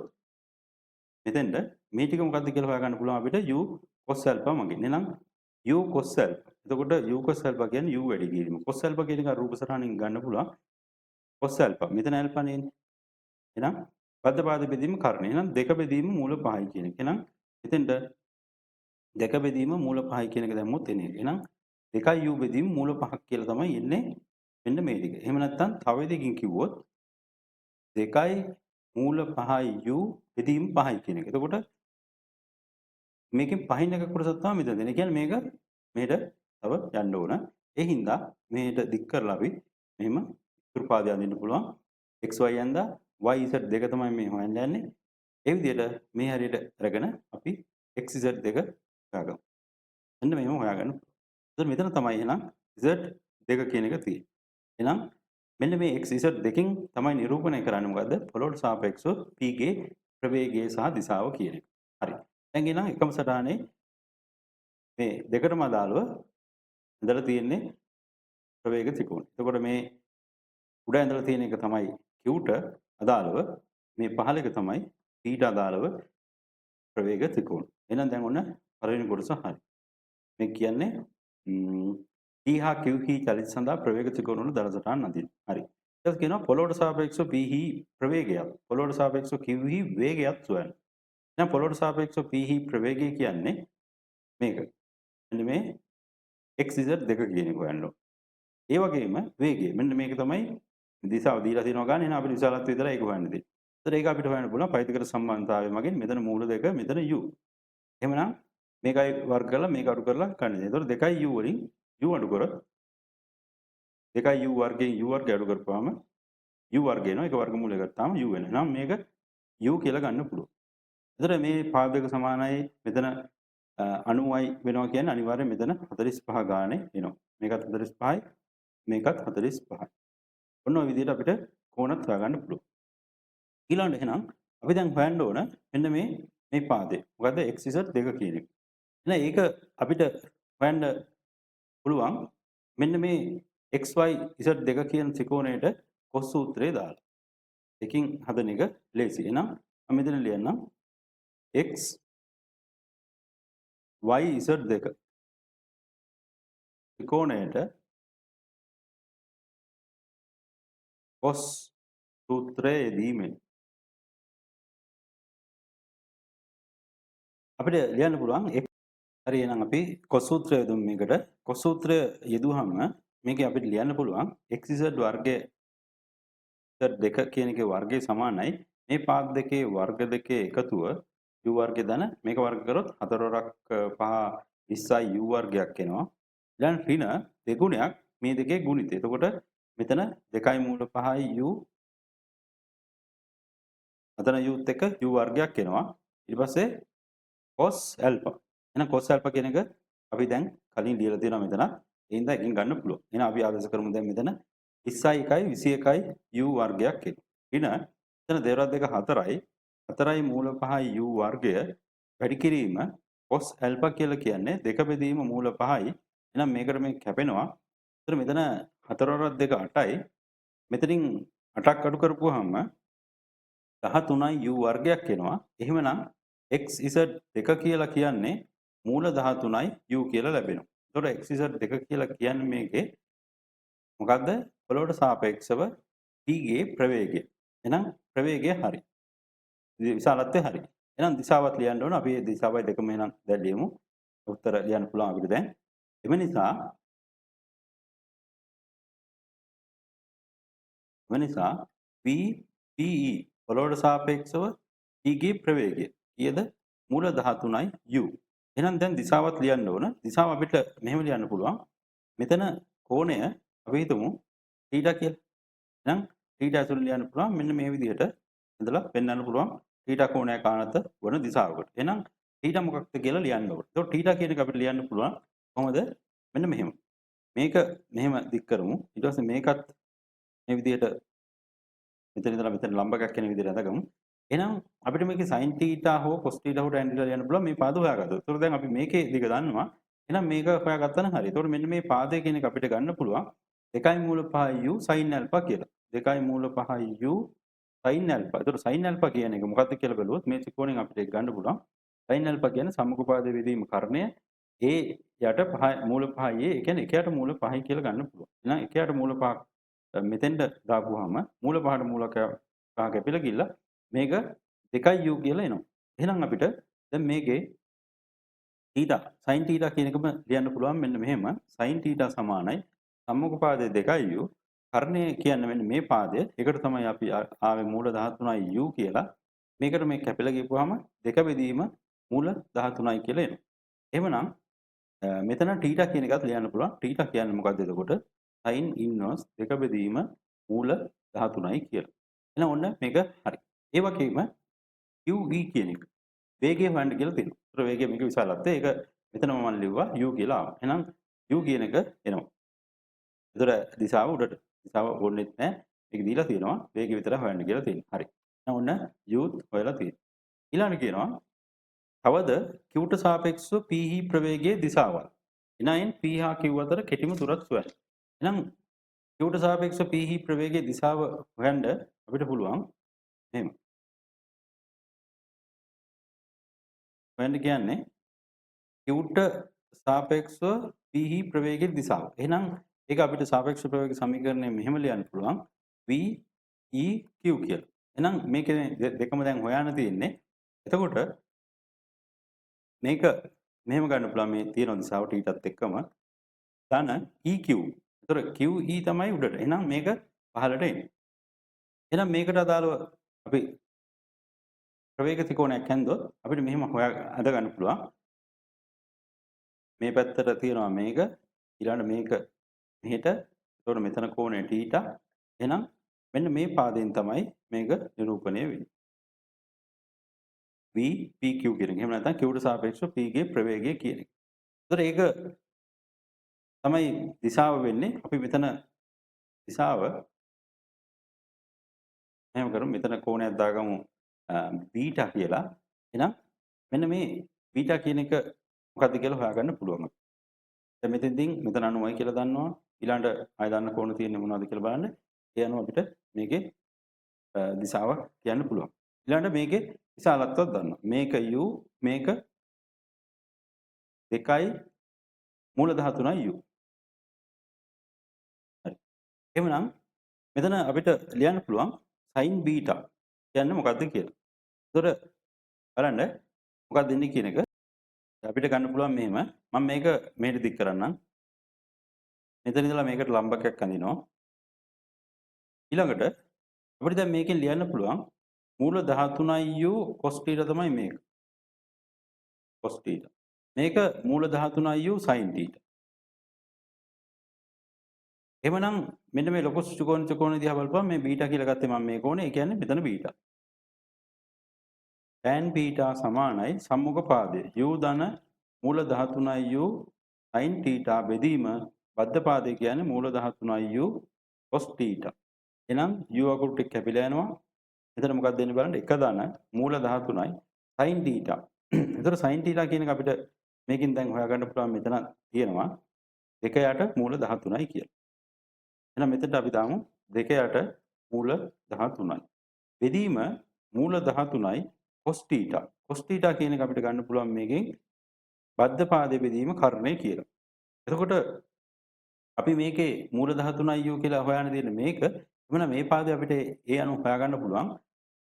මෙතෙන්ට මේ ටික මොකද්ද කියලා හොයාගන්න පුළුවන් අපිට U cos alpha මගින්. එහෙනම් U cos alpha. එතකොට U cos alpha කියන්නේ U වැඩි කිරීම. cos alpha කියන එක රූප සටහනින් ගන්න පුළුවන්. cos alpha මෙතන ඇල්ෆා නේ. එහෙනම් බද්ධ පාද බෙදීම කර්ණය. එහෙනම් දෙක බෙදීම මූල පහයි කියන එක. එහෙනම් මෙතෙන්ට දෙක බෙදීම මූල පහයි කියන එක දැම්මොත් එන එක. එහෙනම් දෙකයි U බෙදීම මූල පහක් කියලා තමයි එන්නේ මෙන්න මේ ටික. එහෙම නැත්නම් තව දෙකකින් කිව්වොත් දෙකයි මූල පහයි U බෙදීම පහයි කියන එක. එතකොට මේකෙන් පහින් එක කොටසක් තමයි මෙතන දෙන්නේ. ඒ කියන්නේ මේක මෙහෙට තව යන්න ඕන. ඒ හින්දා මෙහෙට දික් කරලා අපි මෙහෙම ඉතුරු පාදය අඳින්න පුළුවන්. X Y යනදා Y Z දෙක තමයි මේ හොයන්න යන්නේ. ඒ විදිහට මේ හරියට අරගෙන අපි X Z දෙක හොයාගමු. මෙන්න මෙහෙම හොයාගන්න පුළුවන්. එතකොට මෙතන තමයි එහෙනම් Z දෙක කියන එක තියෙන්නේ. එහෙනම් මෙන්න මේ X Z දෙකෙන් තමයි නිරූපණය කරන්නේ මොකද්ද? පොළොවට සාපේක්ෂව P ගේ ප්‍රවේගය සහ දිශාව කියන එක. හරි. දැන් එහෙනම් එකම සටහනේ මේ දෙකටම අදාළව ඇඳලා තියෙන්නේ ප්‍රවේග ත්‍රිකෝණය. එතකොට මේ උඩ ඇඳලා තියෙන එක තමයි Q ට අදාළව, මේ පහළ එක තමයි P ට අදාළව ප්‍රවේග ත්‍රිකෝණය. එහෙනම් දැන් ඔන්න පළවෙනි කොටස හරි. මේ කියන්නේ P හා Q හි චලිත සඳහා ප්‍රවේග ත්‍රිකෝණ වල දර සටහන් අඳින්න. හරි. ඊට පස්සේ කියනවා පොළොවට සාපේක්ෂව P හි ප්‍රවේගයත් පොළොවට සාපේක්ෂව Q හි වේගයත් සොයන්න. දැන් පොළොවට සාපේක්ෂව P හි ප්‍රවේගය කියන්නේ මේක. මෙන්න මේ X Z දෙක කියන එක හොයන්න ඕන. ඒ වගේම වේගය. මෙන්න මේක තමයි දිශාව දීලා තියෙනවා ගන්න. එහෙනම් අපිට විශාලත්වය විතරයි ඒක හොයන්න තියෙන්නේ. ඒතර ඒක අපිට හොයන්න පුළුවන් පයිතගරස් සම්බන්ධතාවය මගින් මෙතන මූල දෙක මෙතන U. එහෙමනම් මේකයි වර්ග කරලා මේක අඩු කරලා ගන්න. ඒතර දෙකයි U වලින් U අඩු කරොත් දෙකයි U වර්ගයෙන් U වර්ගය අඩු කරපුවාම U වර්ගය එනවා. ඒක වර්ගමූලය ගත්තාම U වෙනවා. එහෙනම් මේක U කියලා ගන්න පුළුවන්. ඒතර මේ පාද දෙක සමානයි මෙතන 90යි වෙනවා කියන්නේ අනිවාර්යයෙන් මෙතන 45 ගානේ එනවා. මේකත් 45යි මේකත් 45යි. ඔන්න ඔය විදිහට අපිට කෝණත් හොයාගන්න පුළුවන්. ඊළඟට එහෙනම් අපි දැන් හොයන්න ඕන මෙන්න මේ මේ පාදේ. මොකද්ද X Z දෙක කියන එක. එහෙනම් ඒක අපිට හොයන්න පුළුවන් මෙන්න මේ X Y Z දෙක කියන ත්‍රිකෝණයට කොස් සූත්‍රය දාලා. එකකින් හදන එක ලේසි. එහෙනම් මම මෙතන ලියන්නම් X Y Z දෙක ත්‍රිකෝණයට කොස් සූත්‍රය යෙදීමෙන් අපිට ලියන්න පුළුවන් x. හරි, එහෙනම් අපි කොස් සූත්‍රය යොදමු මේකට. කොස් සූත්‍රය යෙදුවහම මේකේ අපිට ලියන්න පුළුවන් xz වර්ගය z දෙක කියන එකේ වර්ගය සමානයි මේ පාද දෙකේ වර්ග දෙකේ එකතුව u වර්ගය ධන මේක වර්ග කරොත් 4 වරක් 5 20යි u වර්ගයක් එනවා. ඊළඟ ඍණ දෙගුණයක් මේ දෙකේ ගුණිතය. එතකොට මෙතන 2.5යි u අතන uත් එක්ක u වර්ගයක් එනවා. ඊට පස්සේ cos alpha. එහෙනම් cos alpha කියන එක අපි දැන් කලින් ලියලා තියෙනවා මෙතන. ඒ හින්දා එකකින් ගන්න පුළුවන්. එහෙනම් අපි ආදේශ කරමු දැන් මෙතන 20යි 1යි 21යි u වර්ගයක් එනවා. ඍණ එතන 2 වරක් 2 4යි 4.5යි u වර්ගය වැඩි කිරීම cos alpha කියලා කියන්නේ දෙක බෙදීම මූල 5යි. එහෙනම් මේකට මේ කැපෙනවා. එතන මෙතන 4 වරක් 2 8යි. මෙතනින් 8ක් අඩු කරපුවාම 13යි u වර්ගයක් එනවා. එහෙමනම් xz දෙක කියලා කියන්නේ මූල 13යි u කියලා ලැබෙනවා. එතකොට xz දෙක කියලා කියන්නේ මේකේ මොකද්ද? පොළොවට සාපේක්ෂව p ගේ ප්‍රවේගය. එහෙනම් ප්‍රවේගය හරි. විශාලත්වය හරි. එහෙනම් දිශාවත් ලියන්න ඕන. අපි මේ දිශාවයි දෙකම එහෙනම් දැන් ලියමු. උත්තර ලියන්න පුළුවන් අපිට දැන්. එම නිසා VPE පොළොවට සාපේක්ෂව P ගේ ප්‍රවේගය කීයද? මූල 13යි u. එහෙනම් දැන් දිශාවත් ලියන්න ඕන. දිශාව අපිට මෙහෙම ලියන්න පුළුවන්. මෙතන කෝණය අපි හිතමු θ කියලා. එහෙනම් θ ඇතුළේ ලියන්න පුළුවන් මෙන්න මේ විදිහට ඉඳලා පෙන්වන්න පුළුවන් θ කෝණයක් ආනත වන දිශාවකට. එහෙනම් θ මොකක්ද කියලා ලියන්න ඕන. එතකොට θ කියන එක අපිට ලියන්න පුළුවන් කොහොමද? මෙන්න මෙහෙම. මේක මෙහෙම දික් කරමු. ඊට පස්සේ මේකත් මේ විදිහට මෙතන ඉඳලා මෙතන ලම්බකයක් වෙන විදිහට ඇඳගමු. එහෙනම් අපිට මේකේ sin θ හෝ cos θ හෝ tan θ ලියන්න පුළුවන් මේ පාද හොයාගත්තොත්. ඒතකොට දැන් අපි මේකේ දිග දන්නවා. එහෙනම් මේක හොයාගත්තා නම් හරි. ඒතකොට මෙන්න මේ පාදය කියන එක අපිට ගන්න පුළුවන් 2.5 u sin alpha කියලා. 2.5 u sin alpha. ඒතකොට sin alpha කියන එක මොකක්ද කියලා බැලුවොත් මේ ත්‍රිකෝණයෙන් අපිට ඒක ගන්න පුළුවන්. sin alpha කියන්නේ සම්මුඛ පාදයේ බෙදීම කර්ණය a යට 5 මූල 5යි a, ඒ කියන්නේ 1 යට මූල 5යි කියලා ගන්න පුළුවන්. එහෙනම් 1 යට මූල 5ක් මෙතෙන්ට දාපුවාම මූල 5ට මූල 5 කැපිලා ගිහලා මේක 2 u කියලා එනවා. එහෙනම් අපිට දැන් මේකේ θ sin θ කියන එකම ලියන්න පුළුවන් මෙන්න මෙහෙම. sin θ සමානයි සම්මුඛ පාදයේ 2 u කර්ණය කියන්නේ මෙන්න මේ පාදය. ඒකට තමයි අපි ආවේ මූල 13යි u කියලා. මේකට මේ කැපිලා ගිහපුවාම දෙක බෙදීම මූල 13යි කියලා එනවා. එහෙමනම් මෙතන θ කියන එකත් ලියන්න පුළුවන්. θ කියන්නේ මොකද්ද එතකොට? sin inverse දෙක බෙදීම මූල 13යි කියලා. එහෙනම් ඔන්න මේක හරි. ඒ වගේම QE කියන එක වේගය හොයන්න කියලා තියෙනවා. ඒතර වේගය මේක විශාලත්වය. ඒක මෙතනම මම ලිව්වා u කියලා ආවා. එහෙනම් u කියන එක එනවා. ඒතර දිශාව උඩට. දිශාව ඕනෙත් නෑ. මේක දීලා තියෙනවා. වේගය විතර හොයන්න කියලා තියෙනවා. හරි. එහෙනම් ඔන්න uත් හොයලා තියෙනවා. ඊළඟට කියනවා තවද Q ට සාපේක්ෂව P හි ප්‍රවේගයේ දිශාවල්. එහෙනම් P හා Q අතර කෙටිම දුරත් හොයන්න. එහෙනම් Q ට සාපේක්ෂව P හි ප්‍රවේගයේ දිශාව හොයන්න අපිට පුළුවන් මෙහෙම. හොයන්න කියන්නේ Q ට සාපේක්ෂව P හි ප්‍රවේගයේ දිශාව. එහෙනම් ඒක අපිට සාපේක්ෂ ප්‍රවේග සමීකරණය මෙහෙම ලියන්න පුළුවන් V E Q කියලා. එහෙනම් මේකේ දෙකම දැන් හොයන්න තියෙන්නේ. එතකොට මේක මෙහෙම ගන්න පුළුවන් මේ තියෙන දිශාව θත් එක්කම ධන EQ. එතකොට QE තමයි උඩට. එහෙනම් මේක පහළට එන්නේ. එහෙනම් මේකට අදාළව අපි ප්‍රවේග ත්‍රිකෝණයක් හැන්දොත් අපිට මෙහෙම හොයා අඳ ගන්න පුළුවන්. මේ පැත්තට තියෙනවා මේක, ඊළඟට මේක මෙහෙට. එතකොට මෙතන කෝණය θ. එහෙනම් මෙන්න මේ පාදයෙන් තමයි මේක නිරූපණය වෙන්නේ. V PQ කියන එක. එහෙම නැත්නම් Q ට සාපේක්ෂව P ගේ ප්‍රවේගය කියන එක. එතකොට ඒක තමයි දිශාව වෙන්නේ. අපි මෙතන දිශාව එහෙම කරමු. මෙතන කෝණයක් දාගමු බීටා කියලා. එහෙනම් මෙන්න මේ බීටා කියන එක මොකද්ද කියලා හොයාගන්න පුළුවන් අපිට. දැන් මෙතෙන්දින් මෙතන 90යි කියලා දන්නවා. ඊළඟට ආය දන්න කෝණ තියෙන්නේ මොනවද කියලා බලන්න. ඒ අනුව අපිට මේකේ දිශාව කියන්න පුළුවන්. ඊළඟට මේකේ විශාලත්වයක් දන්නවා. මේක u මේක 2යි මූල 13යි u. හරි. එහෙමනම් මෙතන අපිට ලියන්න පුළුවන් sin beta කියන්නේ මොකද්ද කියලා. එතකොට බලන්න මොකක්ද එන්නේ කියන එක. අපිට ගන්න පුළුවන් මෙහෙම. මම මේක මෙහෙට දික් කරන්නම්. මෙතන ඉඳලා මේකට ලම්බකයක් අඳිනවා. ඊළඟට අපිට දැන් මේකෙන් ලියන්න පුළුවන් මූල 13 u cos θ තමයි මේක. cos θ. මේක මූල 13 u sin θ. එහෙමනම් මෙන්න මේ ලොකු ත්‍රිකෝණ ත්‍රිකෝණ දිහා බලපුවම මේ බීටා කියලා ගත්තේ මම මේ කෝණේ. ඒ කියන්නේ මෙතන බීටා. tan beta සමානයි සම්මුඛ පාදය u ධන මූල 13 u sin θ බෙදීම බද්ධ පාදය කියන්නේ මූල 13 u cos θ. එහෙනම් u අකුරු ටික කැපිලා යනවා. මෙතන මොකක්ද දෙන්නේ බලන්න 1 ධන මූල 13යි sin θ. එතකොට sin θ කියන එක අපිට මේකෙන් දැන් හොයාගන්න පුළුවන් මෙතන තියෙනවා 2 යට මූල 13යි කියලා. එහෙනම් මෙතනට අපි දාමු 2 යට මූල 13යි. බෙදීම මූල 13යි cos θ. cos θ කියන එක අපිට ගන්න පුළුවන් මේකෙන් බද්ධ පාදයේ බෙදීම කර්ණය කියලා. එතකොට අපි මේකේ මූල 13යි u කියලා හොයන්න තියෙන මේක. එhmenan මේ පාදය අපිට ඒ අනුව හොයාගන්න පුළුවන්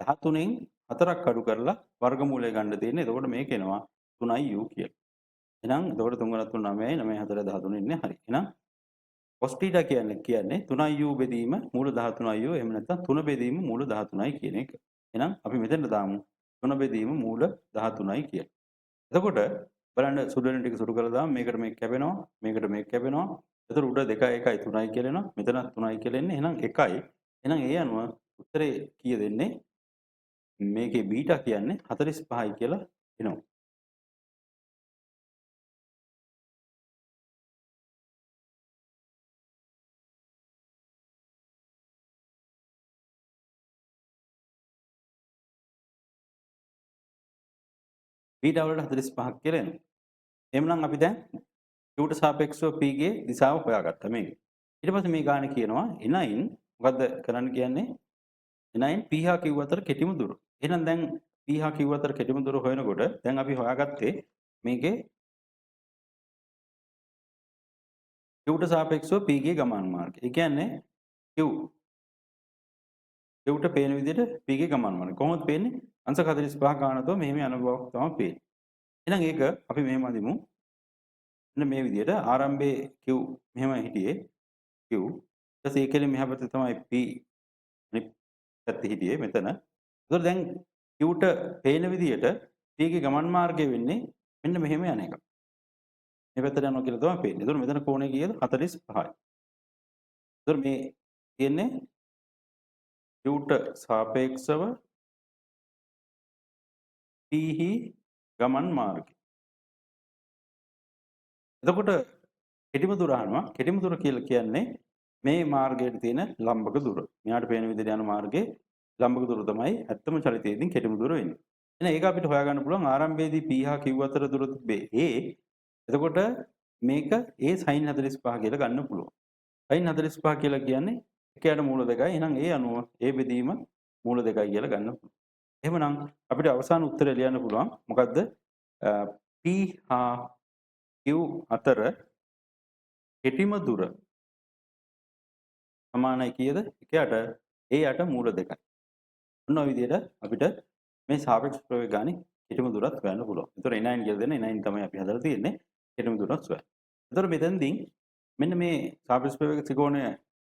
13න් 4ක් අඩු කරලා වර්ගමූලය ගන්න තියෙන්නේ. එතකොට මේක එනවා 3යි u කියලා. එහෙනම් එතකොට 3 ගණන් 3 9යි 9 4 13 ඉන්නේ හරි. එහෙනම් cos θ කියන්නේ 3යි u බෙදීම මූල 13යි u එහෙම නැත්නම් 3 බෙදීම මූල 13යි කියන එක. එහෙනම් අපි මෙතනට දාමු 3 බෙදීම මූල 13යි කියලා. එතකොට බලන්න සුළු වෙන ටික සුළු කරලා දාමු. මේකට මේක කැපෙනවා, මේකට මේක කැපෙනවා. එතකොට උඩ 2 1 3යි කියලා එනවා. මෙතන 3යි කියලා එන්නේ. එහෙනම් 1යි. එහෙනම් ඒ අනුව උත්තරේ කීය දෙන්නේ? මේකේ බීටා කියන්නේ 45යි කියලා එනවා. බීටා වලට 45ක් කියලා එනවා. එහෙමනම් අපි දැන් Q ට සාපේක්ෂව P ගේ දිශාව හොයාගත්තා මේක. ඊට පස්සේ මේ ගාන කියනවා එනයින් මොකද්ද කරන්න කියන්නේ? එනයින් P හා Q අතර කෙටිම දුර. එහෙනම් දැන් P හා Q අතර කෙටිම දුර හොයනකොට දැන් අපි හොයාගත්තේ මේකේ Q ට සාපේක්ෂව P ගේ ගමන් මාර්ගය. ඒ කියන්නේ Q ට පේන විදිහට P ගේ ගමන් මාර්ගය. කොහොමද පේන්නේ? අංශක 45 ගානතෝ මෙහෙම යන බවක් තමයි පේන්නේ. එහෙනම් ඒක අපි මෙහෙම අඳිමු. මෙන්න මේ විදිහට ආරම්භයේ Q මෙහෙම හිටියේ Q. ඊට පස්සේ ඒකෙන් මෙහා පැත්තේ තමයි P අනිත් පැත්තේ හිටියේ මෙතන. ඒතකොට දැන් Q ට පේන විදිහට P ගේ ගමන් මාර්ගය වෙන්නේ මෙන්න මෙහෙම යන එක. මේ පැත්තට යනවා කියලා තමයි පේන්නේ. ඒතකොට මෙතන කෝණය කීයද? 45යි. ඒතකොට මේ තියෙන්නේ Q ට සාපේක්ෂව P හි ගමන් මාර්ගය. එතකොට කෙටිම දුර අහනවා. කෙටිම දුර කියලා කියන්නේ මේ මාර්ගයට තියෙන ලම්බක දුර. මෙයාට පේන විදිහට යන මාර්ගයේ ලම්බක දුර තමයි ඇත්තම චලිතයේදී කෙටිම දුර වෙන්නේ. එහෙනම් ඒක අපිට හොයාගන්න පුළුවන් ආරම්භයේදී P හා Q අතර දුර තිබේ A. එතකොට මේක A sin 45 කියලා ගන්න පුළුවන්. sin 45 කියලා කියන්නේ එක යට මූල දෙකයි. එහෙනම් ඒ අනුව A බෙදීම මූල දෙකයි කියලා ගන්න පුළුවන්. එහෙමනම් අපිට අවසාන උත්තරය ලියන්න පුළුවන්. මොකද්ද? P හා Q අතර කෙටිම දුර සමානයි කීයද? එක යට A යට මූල දෙකයි. ඔන්න ඔය විදිහට අපිට මේ සාපේක්ෂ ප්‍රවේග ගානේ කෙටිම දුරත් හොයන්න පුළුවන්. ඒතර N9 කියලා දෙන N9 තමයි අපි හදලා තියෙන්නේ. කෙටිම දුරත් හොයන්න. ඒතර මෙතනදී මෙන්න මේ සාපේක්ෂ ප්‍රවේග ත්‍රිකෝණය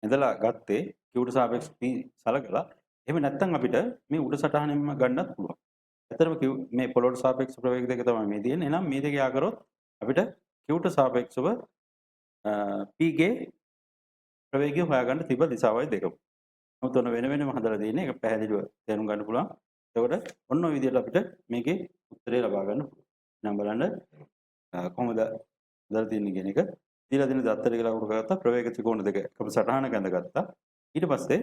ඇඳලා ගත්තේ Q ට සාපේක්ෂ P සලකලා. එහෙම නැත්නම් අපිට මේ උඩ සටහනෙන්ම ගන්නත් පුළුවන්. ඇත්තටම Q මේ පොළොවට සාපේක්ෂ ප්‍රවේග දෙක තමයි මේ තියෙන්නේ. එහෙනම් මේ දෙක යා කරොත් අපිට Q ට සාපේක්ෂව P ගේ ප්‍රවේගය හොයාගන්න තිබ්බ දිශාවයි දෙකම. නමුත් ඔන්න වෙන වෙනම හදලා තියෙන්නේ. ඒක පැහැදිලිව තේරුම් ගන්න පුළුවන්. එතකොට ඔන්න ඔය විදිහට අපිට මේකේ උත්තරේ ලබා ගන්න පුළුවන්. එහෙනම් බලන්න කොහොමද හදලා තියෙන්නේ කියන එක. දීලා දෙන දත්ත ටික ලකුණු කරගත්තා. ප්‍රවේග ත්‍රිකෝණ දෙක එකම සටහනක ඇඳගත්තා. ඊට පස්සේ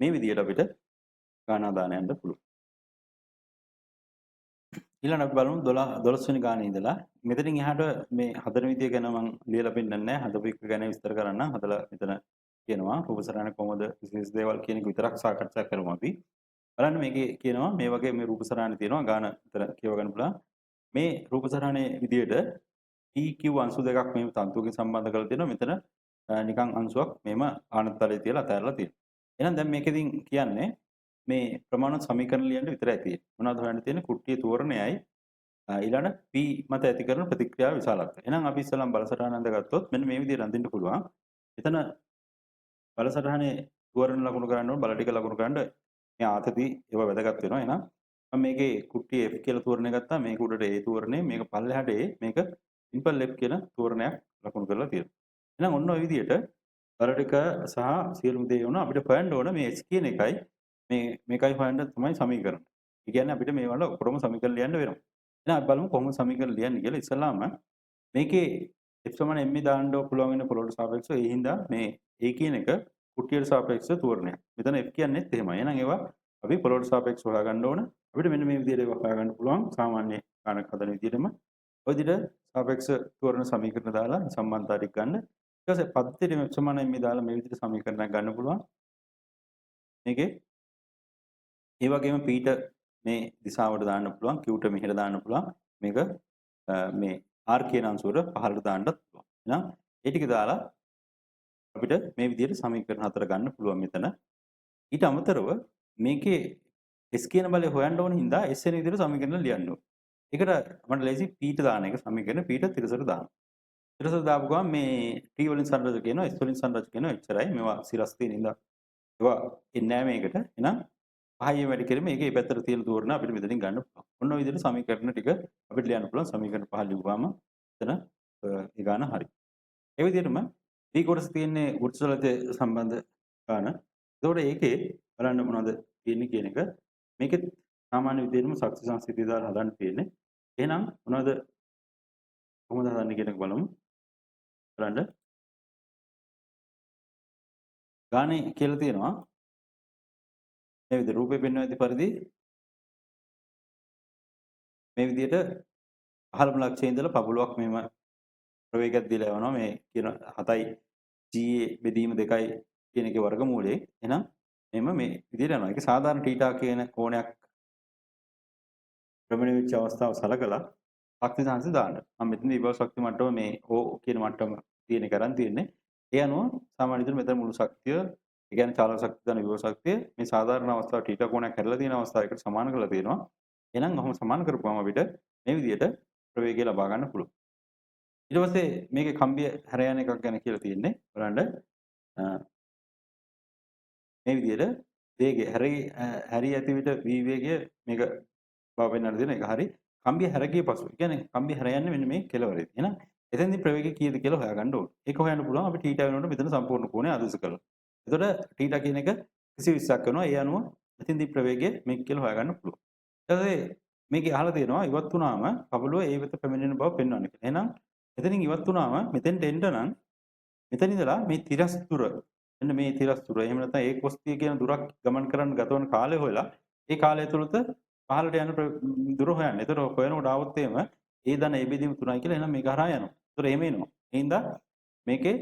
මේ විදිහට අපිට ගාන දාන යන්න පුළුවන්. ඊළඟ අපි බලමු 12 වෙනි ගානේ ඉඳලා මෙතනින් එහාට මේ හදන විදිය ගැන මම ලියලා පෙන්නන්නේ නැහැ. හදපු එක ගැන විස්තර කරන්න හදලා මෙතන කියනවා. රූප සටහන කොහොමද විශේෂ දේවල් කියන එක විතරක් සාකච්ඡා කරමු අපි. බලන්න මේකේ කියනවා මේ වගේ මේ රූප සටහනේ තියෙනවා ගාන විතර කියව ගන්න පුළුවන්. මේ රූප සටහනේ විදියට PQ අංශු දෙකක් මෙහෙම තන්තුවකින් සම්බන්ධ කරලා තියෙනවා. මෙතන නිකන් අංශුවක් මෙහෙම ආනතලයේ තියලා අතහැරලා තියෙනවා. එහෙනම් දැන් මේකෙදින් කියන්නේ මේ ප්‍රමාණ සමීකරණ ලියන්න විතරයි තියෙන්නේ. මොනවද හොයන්න තියෙන්නේ? කුට්ටිය තෝරණයයි ඊළඟ P මත ඇති කරන ප්‍රතික්‍රියාව විශාලත්වය. එහෙනම් අපි ඉස්සෙල්ලාම බලසටහන අඳගත්තොත් මෙන්න මේ විදිහට අඳින්න පුළුවන්. එතන බලසටහනේ තුවරණ ලකුණු කරන්න ඕන, බල ටික ලකුණු කරන්න මේ ආතති ඒවා වැදගත් වෙනවා. එහෙනම් මම මේකේ කුට්ටිය F කියලා තුවරණය ගත්තා. මේක උඩට A තුවරණය, මේක පල්ලෙහාට A, මේක සිම්පල් F කියන තුවරණයක් ලකුණු කරලා තියෙනවා. එහෙනම් ඔන්න ඔය විදිහට බල ටික සහ සියලුම දේ වුණා අපිට හොයන්න ඕන මේ S කියන එකයි මේ මේකයි හොයන්න තමයි සමීකරණ. ඒ කියන්නේ අපිට මේ වල ඔක්කොම සමීකරණ ලියන්න වෙනවා. එහෙනම් අපි බලමු කොහොමද සමීකරණ ලියන්නේ කියලා. ඉස්සලාම මේකේ F සමාන ma දාන්න පුළුවන් වෙන පොළොවට සාපේක්ෂව, ඒ හින්දා මේ A කියන එක කුට්ටියට සාපේක්ෂව තුවරණයක්. මෙතන F කියන්නේත් එහෙමයි. එහෙනම් ඒවා අපි පොළොවට සාපේක්ෂව හොයාගන්න ඕන. අපිට මෙන්න මේ විදිහට ඒවා හොයාගන්න පුළුවන් සාමාන්‍ය ගණක හදන විදිහටම. ඔය විදිහට සාපේක්ෂ තුවරණ සමීකරණ දාලා සම්බන්ධතා ටික ගන්න. ඊට පස්සේ පද්ධතියට F සමාන ma දාලා මේ විදිහට සමීකරණයක් ගන්න පුළුවන්. මේකේ ඒ වගේම P ට මේ දිශාවට දාන්න පුළුවන්, Q ට මෙහෙට දාන්න පුළුවන්. මේක මේ R කියන අංශුවට පහළට දාන්නත් පුළුවන්. එහෙනම් ඒ ටික දාලා අපිට මේ විදිහට සමීකරණ හතර ගන්න පුළුවන් මෙතන. ඊට අමතරව මේකේ S කියන බලය හොයන්න ඕන හින්දා S වෙන විදිහට සමීකරණ ලියන්න ඕන. ඒකට මට ලේසි P ට දාන එක සමීකරණ P ට තිරසට දාන්න. තිරසට දාපු ගමන් මේ T වලින් සංරචක වෙනවා, S වලින් සංරචක වෙනවා, එච්චරයි. මේවා සිරස් තියෙන හින්දා ඒවා එන්නේ නැහැ මේකට. එහෙනම් පහයි වැඩි කිරීම මේකේ මේ පැත්තට තියෙන තෝරන අපිට මෙතනින් ගන්න පුළුවන්. ඔන්න ඔය විදිහට සමීකරණ ටික අපිට ලියන්න පුළුවන්. සමීකරණ පහ ලියුවාම එතන ඒ ගාන හරි. ඒ විදිහටම B කොටස තියෙන්නේ ගුරුත්වාකර්ෂණය සම්බන්ධ ගාන. එතකොට ඒකේ බලන්න මොනවද තියෙන්නේ කියන එක. මේකෙත් සාමාන්‍ය විදිහටම ශක්ති සංස්ථිතිය දාලා හදන්න තියෙන්නේ. එහෙනම් මොනවද කොහොමද හදන්නේ කියන එක බලමු. බලන්න. ගානේ කියලා තියෙනවා මේ විදිහට රූපේ පෙන්වන ඇති පරිදි මේ විදිහට පහළම ලක්ෂයේ ඉඳලා පබළුවක් මෙහෙම ප්‍රවේගයක් දීලා යවනවා. මේ කියන 7යි GA බෙදීම 2යි කියන එකේ වර්ගමූලයේ. එහෙනම් මෙහෙම මේ විදිහට යනවා. ඒක සාධාරණ තීටා කියන කෝණයක් භ්‍රමණය වෙච්ච අවස්ථාව සලකලා ශක්ති සංසිඳ දාන්න. මම මෙතනදී විභව ශක්ති මට්ටම මේ O කියන මට්ටම තියෙන එක අරන් තියෙන්නේ. ඒ අනුව සාමාන්‍ය විදිහට මෙතන මුළු ශක්තිය, ඒ කියන්නේ චාලක ශක්තිය ධන විභව ශක්තිය මේ සාධාරණ අවස්ථාව තීටා කෝණයක් හැරලා තියෙන අවස්ථාවකට සමාන කරලා තියෙනවා. එහෙනම් ඔහොම සමාන කරපුවම අපිට මේ විදිහට ප්‍රවේගය ලබා ගන්න පුළුවන්. ඊට පස්සේ මේකේ කම්බිය හැර යන එකක් ගැන කියලා තියෙන්නේ. බලන්න මේ විදිහට වේගය හැරී ඇති විට V වේගය මේක බව පෙන්වන්න දෙන එක හරි. කම්බිය හැර ගිය පසු, ඒ කියන්නේ කම්බිය හැර යන්නේ මෙන්න මේ කෙළවරේදී. එහෙනම් එතෙන්දී ප්‍රවේගය කීයද කියලා හොයාගන්න ඕනේ. ඒක හොයන්න පුළුවන් අපි තීටා වෙනකොට මෙතන සම්පූර්ණ කෝණය ආදේශ කරලා. එතකොට තීටා කියන එක 120ක් වෙනවා. ඒ අනුව එතෙන්දී ප්‍රවේගය මේක කියලා හොයාගන්න පුළුවන්. ඊට පස්සේ මේකේ අහලා තියෙනවා ඉවත් වුණාම පබළුව ඒ වෙත පැමිණෙන බව පෙන්වන්න කියලා. එහෙනම් එතනින් ඉවත් වුණාම මෙතෙන්ට එන්න නම් මෙතන ඉඳලා මේ තිරස් දුර, මෙන්න මේ තිරස් දුර, එහෙම නැත්නම් ඒ කොස්තිය කියන දුරක් ගමන් කරන්න ගතවන කාලය හොයලා ඒ කාලය තුළත පහළට යන දුර හොයන්න. එතකොට හොයනකොට ආවොත් එහෙම ඒ ධන ඒ බෙදීම 3යි කියලා එහෙනම් මේක හරහා යනවා. එතකොට එහෙම එනවා. ඒ හින්දා මේකේ